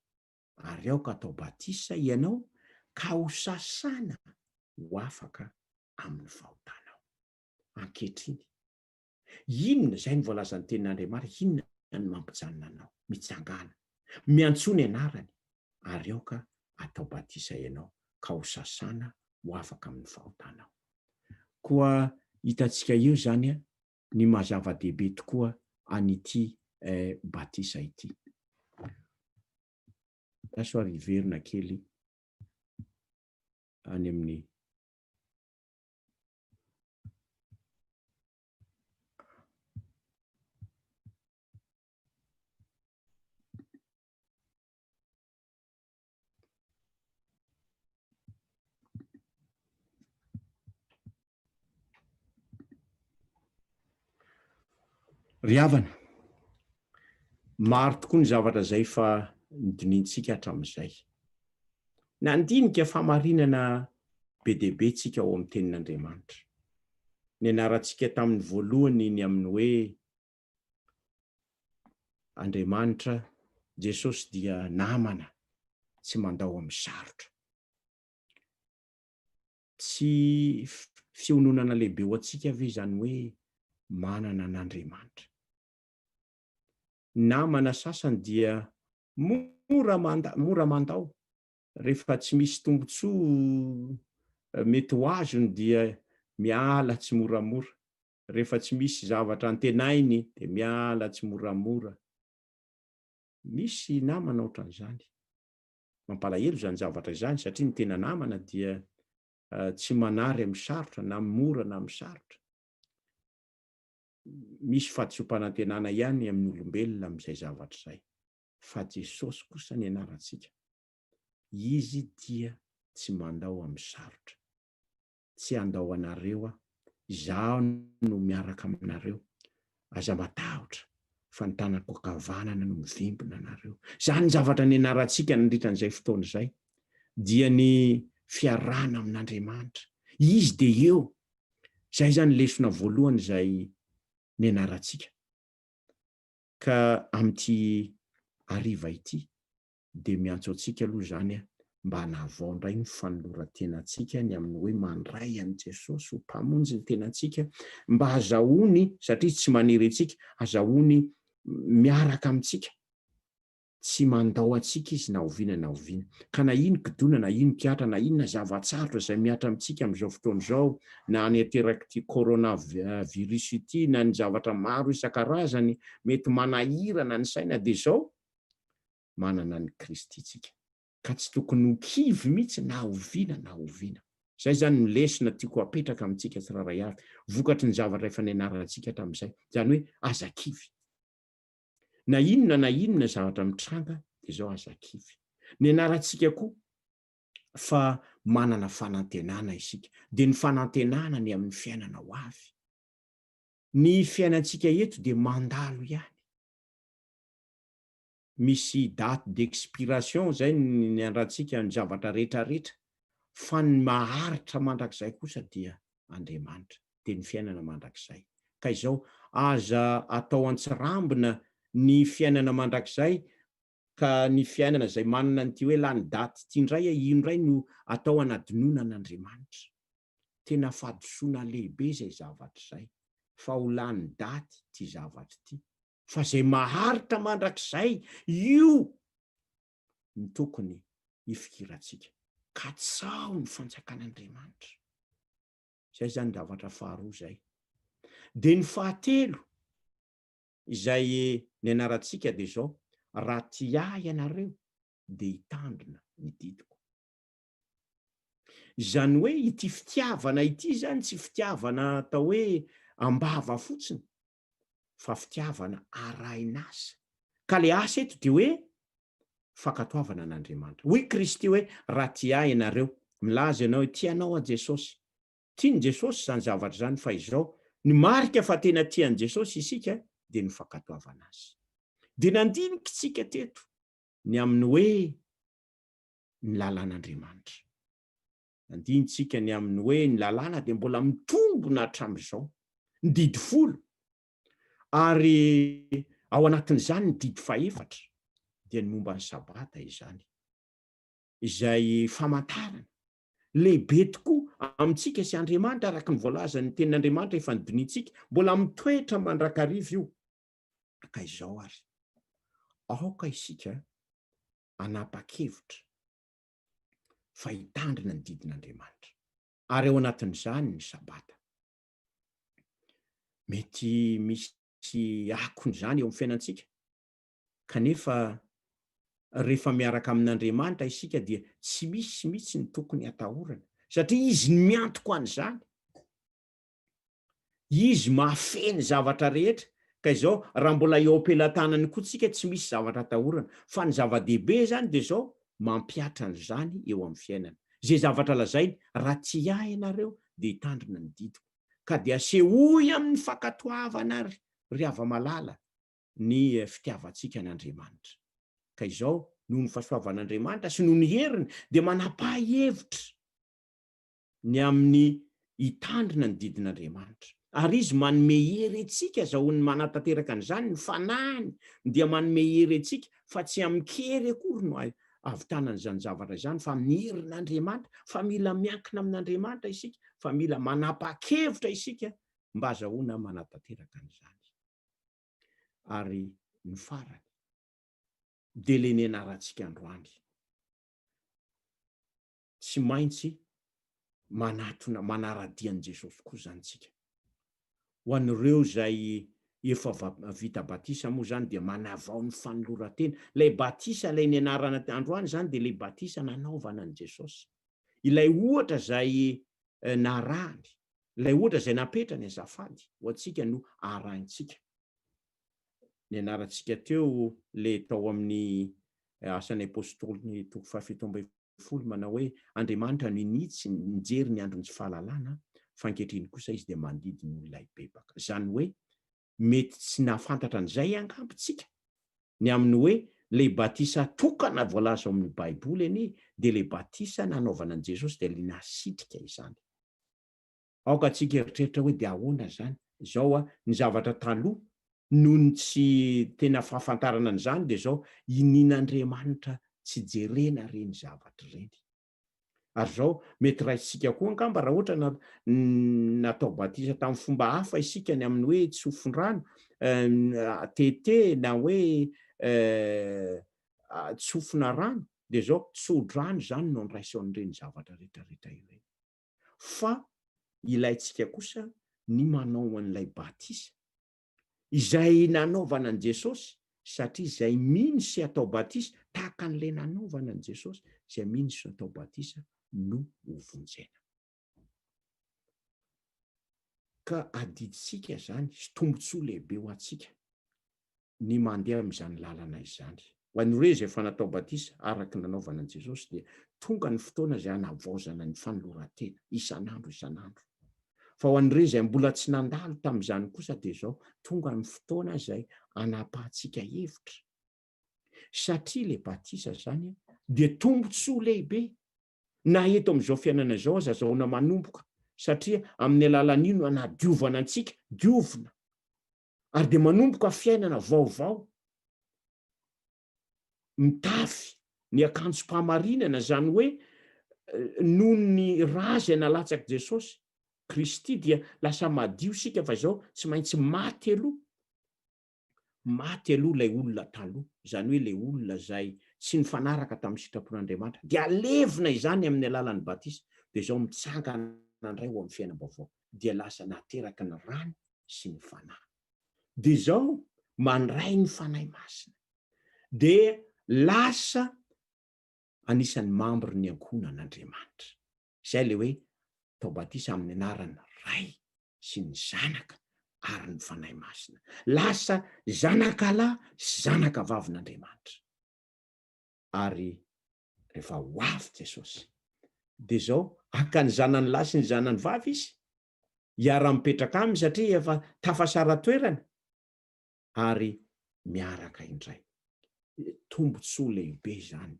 ary aoka hatao batisa ianao ka hosasana ho afaka amin'ny fahotanao. Ankehitriny, Inona, izay no voalazan'ny tenin'Andriamanitra, inona no mampijanona anao? Mitsangàna, miantsoa ny anarany, ary aoka atao batisa ianao, ka ho sasana ho afaka amin'ny fahotanao. Koa hitantsika eo izany ny maha zava-dehibe tokoa an'ity batisa ity. Andraso ary hiverina kely any amin'ny. Ry havana, maro tokoa ny zavatra izay efa nodinihintsika hatramin'izay. Nandinika fahamarinana be dia be tsika ao amin'ny Tenin'Andriamanitra. Nianarantsika tamin'ny voalohany ny amin'ny hoe Andriamanitra, Jesosy dia namana tsy mandao amin'ny sarotra. Tsy fiononana lehibe ho antsika ve izany hoe manana an'Andriamanitra? Namana sasany dia mora mora mandao rehefa tsy misy tombontsoa mety ho azony dia miala tsimoramora, rehefa tsy misy zavatra antenainy dia miala tsimoramora. Misy namana ohatran'izany. Mampalahelo izany zavatra izany satria ny tena namana dia tsy manary amin'ny sarotra na amin'ny mora na amin'ny sarotra. Misy fahadisoam-panantenana ihany amin'ny olombelona amin'izay zavatra izay. Fa Jesosy kosa ny anarantsika. Izy dia tsy mandao amin'ny sarotra. Tsy handao anareo aho. Izaho no miaraka aminareo. Aza matahotra fa ny tanako ankavanana no mivimbina anareo. Izany ny zavatra nianarantsika nandritra an'izay fotoana izay dia ny fiarahana amin'Andriamanitra. Izy dia eo. Izay izany lesona voalohany izay nianarantsika. Ka amin'ity hariva ity dia miantso antsika aloha izany aho mba hanavao indray ny fanoloran-tenantsika ny amin'ny hoe mandray an'i Jesosy ho Mpamonjy ny tenantsika mba hazahoany, satria Izy tsy manery antsika, hazahoany miaraka amintsika. Tsy mandao antsika Izy na oviana na oviana. Ka na inon-kidona na inon-kihatra na inona zava-tsarotra izay mihatra amintsika amin'izao fotoana izao, na any aterak'ity corona virus ity na ny zavatra maro isan-karazany mety manahirana ny saina dia izao, manana an'i Kristy tsika. Ka tsy tokony ho kivy mihitsy na oviana na oviana. Izay izany no lesona tiako hapetraka amintsika tsirairay avy, vokatry ny zavatra efa nianarantsika hatramin'izay. Izany hoe aza kivy. Na inona na inona zavatra mitranga dia izao aza kivy. Nianarantsika koa fa manana fanantenana isika, dia ny fanantenana ny amin'ny fiainana ho avy. Ny fiainantsika eto dia mandalo ihany. Misy date d'expiration izay ny niandratsika ny zavatra rehetra rehetra fa ny maharitra mandrakizay kosa dia Andriamanitra, dia ny fiainana mandrakizay. Ka izao, aza atao antsirambina ny fiainana mandrakizay ka ny fiainana izay manana an'ity hoe lany daty ity indray, io indray no atao hanadinoana an'Andriamanitra. Tena fahadisoana lehibe izay zavatra izay, fa ho lany daty ity zavatra ity. Fa izay maharitra mandrakizay, io no tokony hifikirantsika. Katsaho ny fanjakan'Andriamanitra. Izay izany zavatra faharoa izay. Dia ny fahatelo izay nianarantsika dia izao, raha tia ahy ianareo dia hitandrina ny didiko. Izany hoe ity fitiavana ity izany tsy fitiavana atao hoe am-bava fotsiny fa fitiavana arahin'asa. Ka le asa eto dia hoe fankatoavana an'Andriamanitra. Hoy Kristy hoe raha tia ahy ianareo, milaza ianao hoe tia anao aho Jesosy. Tian'i Jesosy izany zavatra izany fa izao, ny marika fa tena tia an'i Jesosy isika dia ny fankatoavana azy. Dia nandinika isika teto ny amin'ny hoe ny lalàn'Andriamanitra. Andintsika ny amin'ny hoe ny lalàna dia mbola mitombona hatramin'izao. Ny didy folo. Ary ao anatin'izany ny didy fahefatra dia ny momba ny sabata izany. Izay famantarana lehibe tokoa amintsika sy Andriamanitra araka ny voalazan'ny tenin'Andriamanitra efa nodinihintsika. Mbola mitoetra mandrakariva io. Ka izao ary, aoka isika hanapa-kevitra fa hitandrina ny didin'Andriamanitra, ary ao anatin'izany ny Sabata. Mety misy akony izany eo amin'ny fiainantsika, kanefa rehefa miaraka amin'Andriamanitra isika dia tsy misy mihitsy ny tokony hatahorana, satria Izy no miantoka an'izany. Izy mahafehy ny zavatra rehetra, ka izao raha mbola eo am-pelatanany koa tsika tsy misy zavatra atahorana, fa ny zava-dehibe izany dia izao, mampihatra an'izany eo amin'ny fiainana. Izay zavatra lazainy, raha tia ahy ianareo dia hitandrina ny didiko. Ka dia asehoy amin'ny fankatoavana ary ry hava-malala ny fitiavantsika an'Andriamanitra. Ka izao, noho ny fahasoavan'Andriamanitra sy noho ny heriny dia manapaha hevitra ny amin'ny hitandrina ny didin'Andriamanitra. Ary Izy manome hery antsika azahoany manatanteraka an'izany, ny Fanahiny dia manome hery antsika, fa tsy amin-kery akory no ahavitana an'izany zavatra izany, fa amin'ny herin'Andriamanitra, fa mila miankina amin'Andriamanitra isika, fa mila manapa-kevitra isika mba azahoana manatanteraka an'izany. Ary ny farany, dia ilay nianarantsika androany. Tsy maintsy manatona, manara-dia an'i Jesosy koa izany isika. Ho an'ireo izay efa vita batisa moa izany dia manavao ny fanoloran-tena. Ilay batisa ilay nianarana androany izany dia ilay batisa nanaovana an'i Jesosy. Ilay ohatra izay narahany, ilay ohatra izay napetrany azafady ho antsika no arahintsika. Nianarantsika teo ilay tao amin'ny Asan'ny Apostoly toko faha-17 manao hoe, Andriamanitra no nitsy nijery ny andron'ny tsy fahalalana, fa ankehitriny kosa Izy dia mandidy ny olona hibebaka. Izany hoe mety tsy nahafantatra an'izay angamba isika, ny amin'ny hoe ilay batisa tokana voalaza ao amin'ny Baiboly anie dia ilay batisa nanaovana an'i Jesosy dia ilay nasitrika izany. Aoka tsika eritreritra hoe dia ahoana izany? Izao a, ny zavatra taloha, noho ny tsy tena fahafantarana an'izany dia izao, inian'Andriamanitra tsy jerena ireny zavatra ireny. Ary izao, mety raisintsika koa angamba raha ohatra na natao batisa tamin'ny fomba hafa isika ny amin'ny hoe tsofin-drano, TT na hoe tsofina rano, dia izao, tso-drano izany no andraisao an'ireny zavatra rehetrarehetra ireny. Fa ilaintsika kosa ny manao an'ilay batisa, izay nanaovana an'i Jesosy, satria izay mino sy atao batisa, tahaka an'ilay nanaovana an'i Jesosy, izay mino sy atao batisa no hovonjena. Ka adidintsika izany sy tombontsoa lehibe ho antsika ny mandeha amin'izany lalana izany. Ho an'ireo izay efa natao batisa araka ny nanaovana an'i Jesosy dia tonga ny fotoana izay hanavaozana ny fanoloran-tena isan'andro isan'andro. Fa ho an'ireo izay mbola tsy nandalo tamin'izany kosa dia izao, tonga ny fotoana izay hanapahantsika hevitra. Satria ilay batisa izany dia tombontsoa lehibe na eto amin'izao fiainana izao aza azahoana manomboka satria amin'ny alalan'io no anadiovana antsika, diovina ary dia manomboka fiainana vaovao. mitafy ny akanjom-pahamarinana, izany hoe noho ny ra izay nalatsak'i Jesosy Kristy dia lasa madio isika fa izao tsy maintsy maty aloha. Maty aloha ilay olona taloha, izany hoe ilay olona izay tsy nifanaraka tamin'ny sitrapon'Andriamanitra, dia alevina izany amin'ny alalan'ny batisa, dia izao mitsangana indray ho amin'ny fiainam-baovao, dia lasa nateraky ny rano sy ny fanahy. Dia izao mandray ny Fanahy Masina, dia lasa anisan'ny membre ny ankohonan'Andriamanitra. Izay ilay hoe atao batisa amin'ny anaran'ny Ray sy ny Zanaka ary ny Fanahy Masina. Lasa zanakalahy sy zanakavavin'Andriamanitra. Ary rehefa ho avy Jesosy, dia izao, haka ny zanany lahy sy ny zanany vavy Izy, hiara-mipetraka aminy satria efa tafasara-toerana, ary miaraka indray. Tombontsoa lehibe izany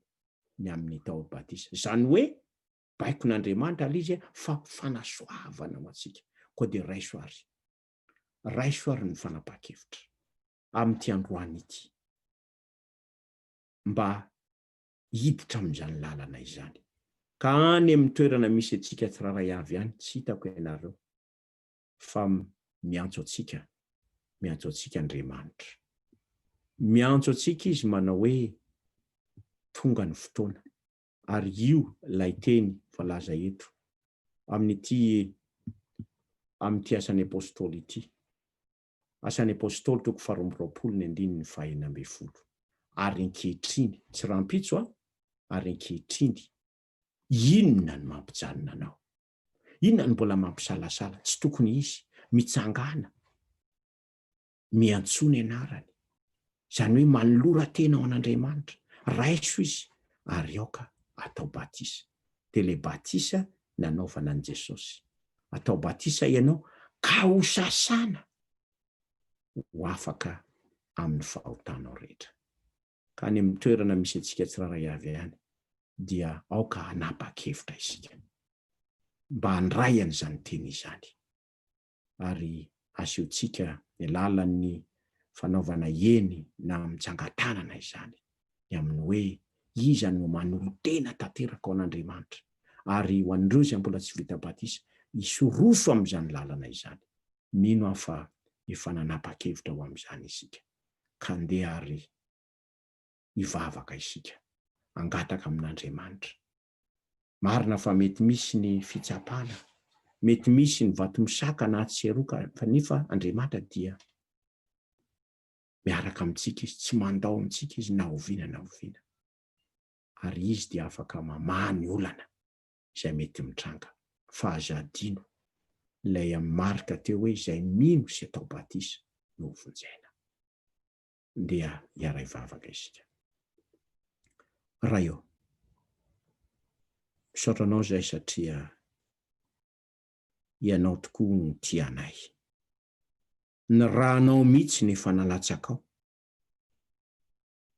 ny amin'ny atao batisa. Izany hoe baikon'Andriamanitra ilay izy fa fanasoavana ho antsika. Koa dia raiso ary, raiso ary ny fanapahan-kevitra amin'ity androany ity mba hiditra amin'izany lalana izany. Ka any amin'ny toerana misy antsika tsirairay avy any, tsy hitako ianareo, fa miantso antsika, miantso antsika Andriamanitra. Miantso antsika Izy manao hoe, tonga ny fotoana. Ary io ilay teny voalaza eto amin'ity amin'ity Asan'ny Apostoly ity. Asan'ny Apostoly toko faharoa amby roapolo ny andininy faha-16. Ary ankehitriny, tsy rahampitso an, ary ankehitriny, inona no mampijanona anao? Inona no mbola mampisalasala? Tsy tokony hisy. Mitsangàna. Miantsoa ny anarany. Izany hoe manolora tena ho an'Andriamanitra. Raiso izy ary aoka atao batisa. Dia ilay batisa nanaovana an'i Jesosy. Atao batisa ianao ka ho sasana ho afaka amin'ny fahotanao rehetra. Ka any amin'ny toerana misy antsika tsirairay avy any dia aoka hanapa-kevitra isika mba handray an'izany teny izany. ary asehontsika ny alalan'ny fanaovana eny na mitsangan-tanana izany, ny amin'ny hoe iza no manolo-tena tanteraka ho an'Andriamanitra, ary ho an'ireo izay mbola tsy vita batisa, hisoroso amin'izany lalana izany. Mino aho fa efa nanapa-kevitra ho amin'izany isika. Ka andeha àry hivavaka isika, hangataka amin'Andriamanitra Marina fa mety misy ny fitsapana, mety misy ny vato misakana atsy sy eroa kanefa Andriamanitra dia miaraka amintsika Izy, tsy mandao antsika Izy na oviana na oviana. Ary Izy dia afaka mamaha ny olana izay mety mitranga. Fa aza adino ilay amin'ny Marka teo hoe izay mino sy atao batisa no hovonjena. Ndeha hiara-hivavaka isika. Ray ô, misaotra Anao izahay satria Ianao tokoa no tia anay. Ny rànao mihitsy no efa nalatsakao,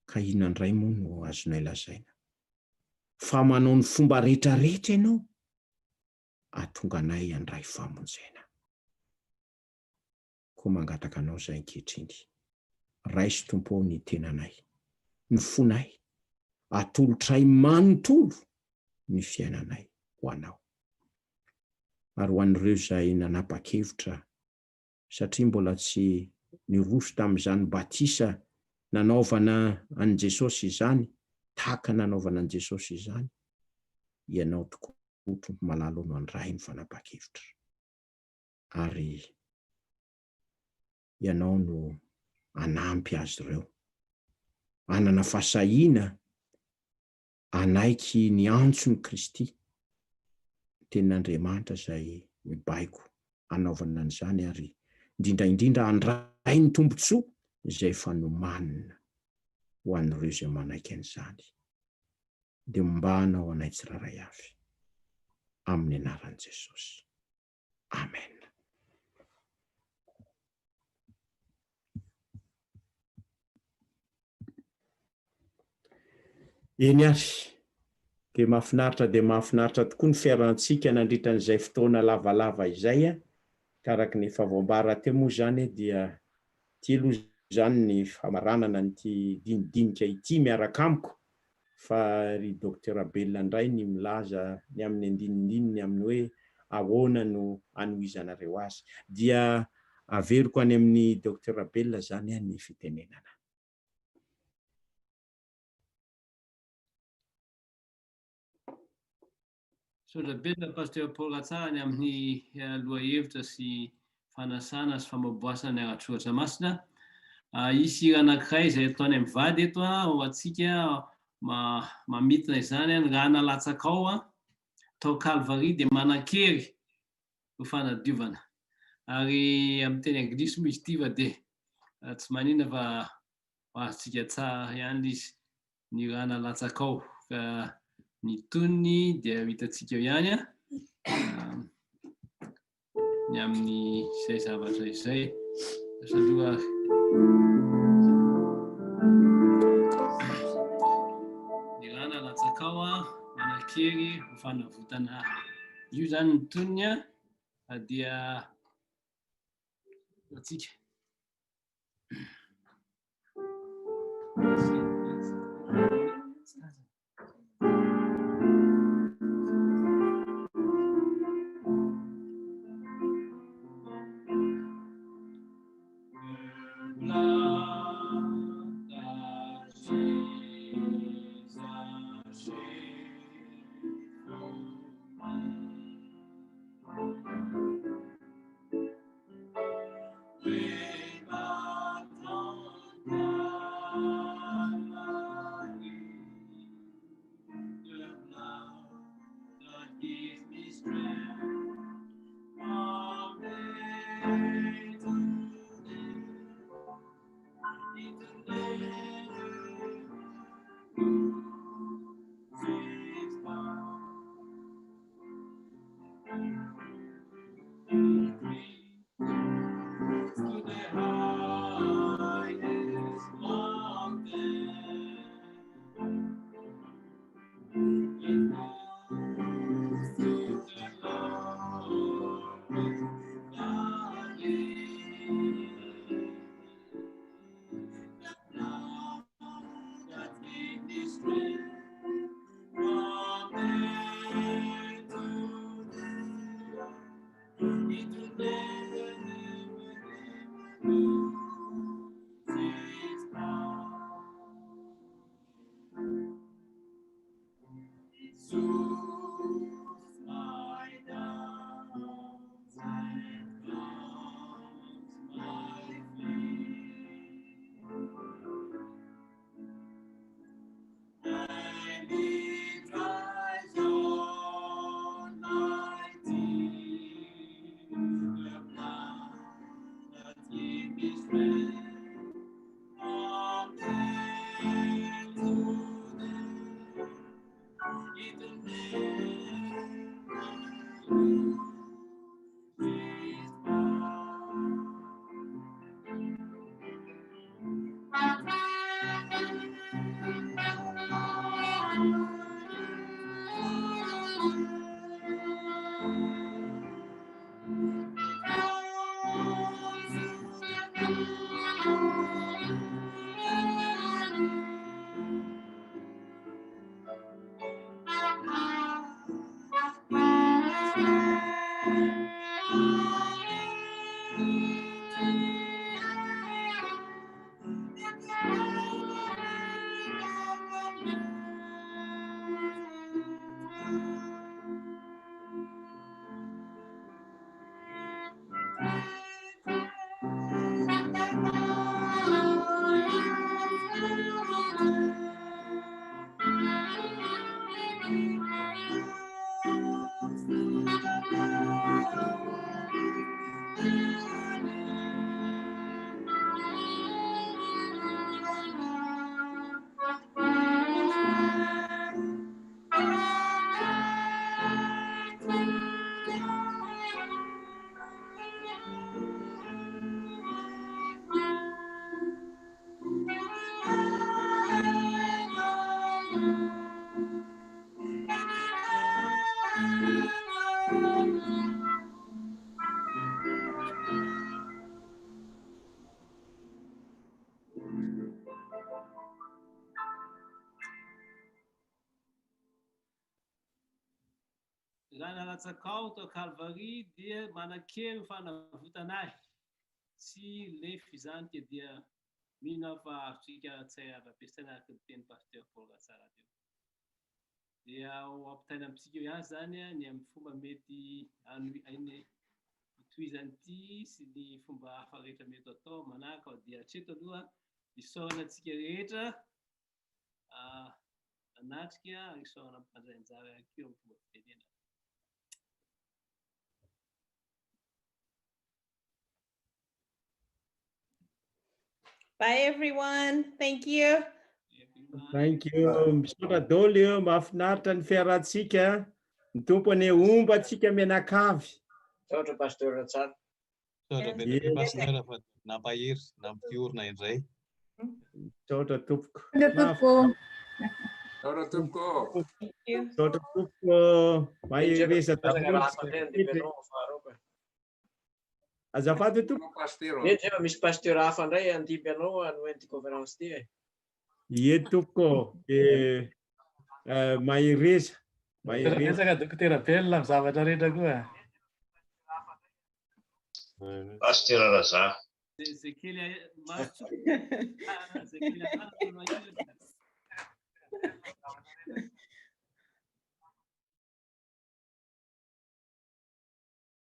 ka inona indray moa no azonay lazaina? Fa manao ny fomba rehetrarehetra Ianao hahatonga anay handray famonjena. Koa mangataka Anao izahay ankehitriny, raiso Tompo ô ny tenanay, ny fonay, atolotray manontolo ny fiainanay ho Anao. Ary ho an'ireo izay nanapa-kevitra satria mbola tsy niroso tamin'izany batisa nanaovana an'i Jesosy izany, tahaka nanaovana an'i Jesosy izany, Ianao tokoa Tompo malala ô no handray ny fanapa-kevitra. ary ianao no hanampy azy ireo hanana fahasahiana hanaiky ny antson'i Kristy, ny Tenin'Andriamanitra izay mibaiko hanaovana an'izany ary indrindra indrindra handray ny tombontsoa izay efa nomanina ho an'ireo izay manaiky an'izany. Dia ombàna ho anay tsirairay avy amin'ny anaran'i Jesosy. Amen. Eny ary, dia mahafinaritra dia mahafinaritra tokoa ny fiarahantsika nandritra an'izay fotoana lavalava izay, ka araka ny efa voambara teo moa izany dia ity aloha. izany ny famaranana an'ity dinidinika ity miaraka amiko fa ry Docteur Abel indray ny milaza ny amin'ny andinindininy amin'ny hoe ahoana no anohizanareo azy. Dia averiko any amin'ny Docteur Abel izany ny fitenenana. Misaotra betsaka Pasteur Paul Ratsara ny amin'ny lohahevitra sy fanasana sy famoaboasana ny ara-tsoratra masina. Hisy hira anankiray izay ataony mivady eto ho antsika mamintina izany, ny rà nalatsakao tao Kalvary dia manan-kery ho fanadiovana. Ary amin'ny teny anglisy moa izy ity fa dia tsy maninona fa ho azontsika tsara ihany ilay izy. Ny rà nalatsakao ka ny tonony dia ho hitantsika eo ihany ny amin'izay zavatra izay. Lasa aloha ary. Ny rà nalatsakao manan-kery ho fanavotana ahy. Io izany ny tonony dia antsika. Raha nalatsakao tao Kalvary dia manan-kery ny fanavotana ahy. Tsy lefy izany ke dia mino aho fa azontsika tsy avy ampiasaina araka ny tenin'i Pasteur Paul Ratsara teo. Dia ho ampitaina amintsika eo ihany izany ny amin'ny fomba mety hitohizan'ity sy ny fomba hafa rehetra mety atao manaraka dia hatreto aloha isaorana antsika rehetra nanatrika ary isaorana mpandray anjara ihany koa amin'ny fomba fitenenana. Bye everyone. Thank you. Thank you. Misaotra daholo eo, mahafinaritra ny fiarahantsika. Ny Tompo anie homba antsika mianakavy. Misaotra Pasteur Ratsara. Misaotra be dia be Pasteur fa nampahery, nampiorina indray. Misaotra tompoko. Misaotra tompoko. Misaotra tompoko. Misaotra tompoko. Mahereza daholo. Azafady tompoko. Mety efa misy pasteur hafa indray handimby anao hanohy an'ity conférence ity e. Ie tompoko. Dia mahereza. Mahereza. Betsaka Dokotera Bell amin'ny zavatra rehetra koa. Pasteur Raza. Zay kely maso. Zay kely ananako no ahiratra.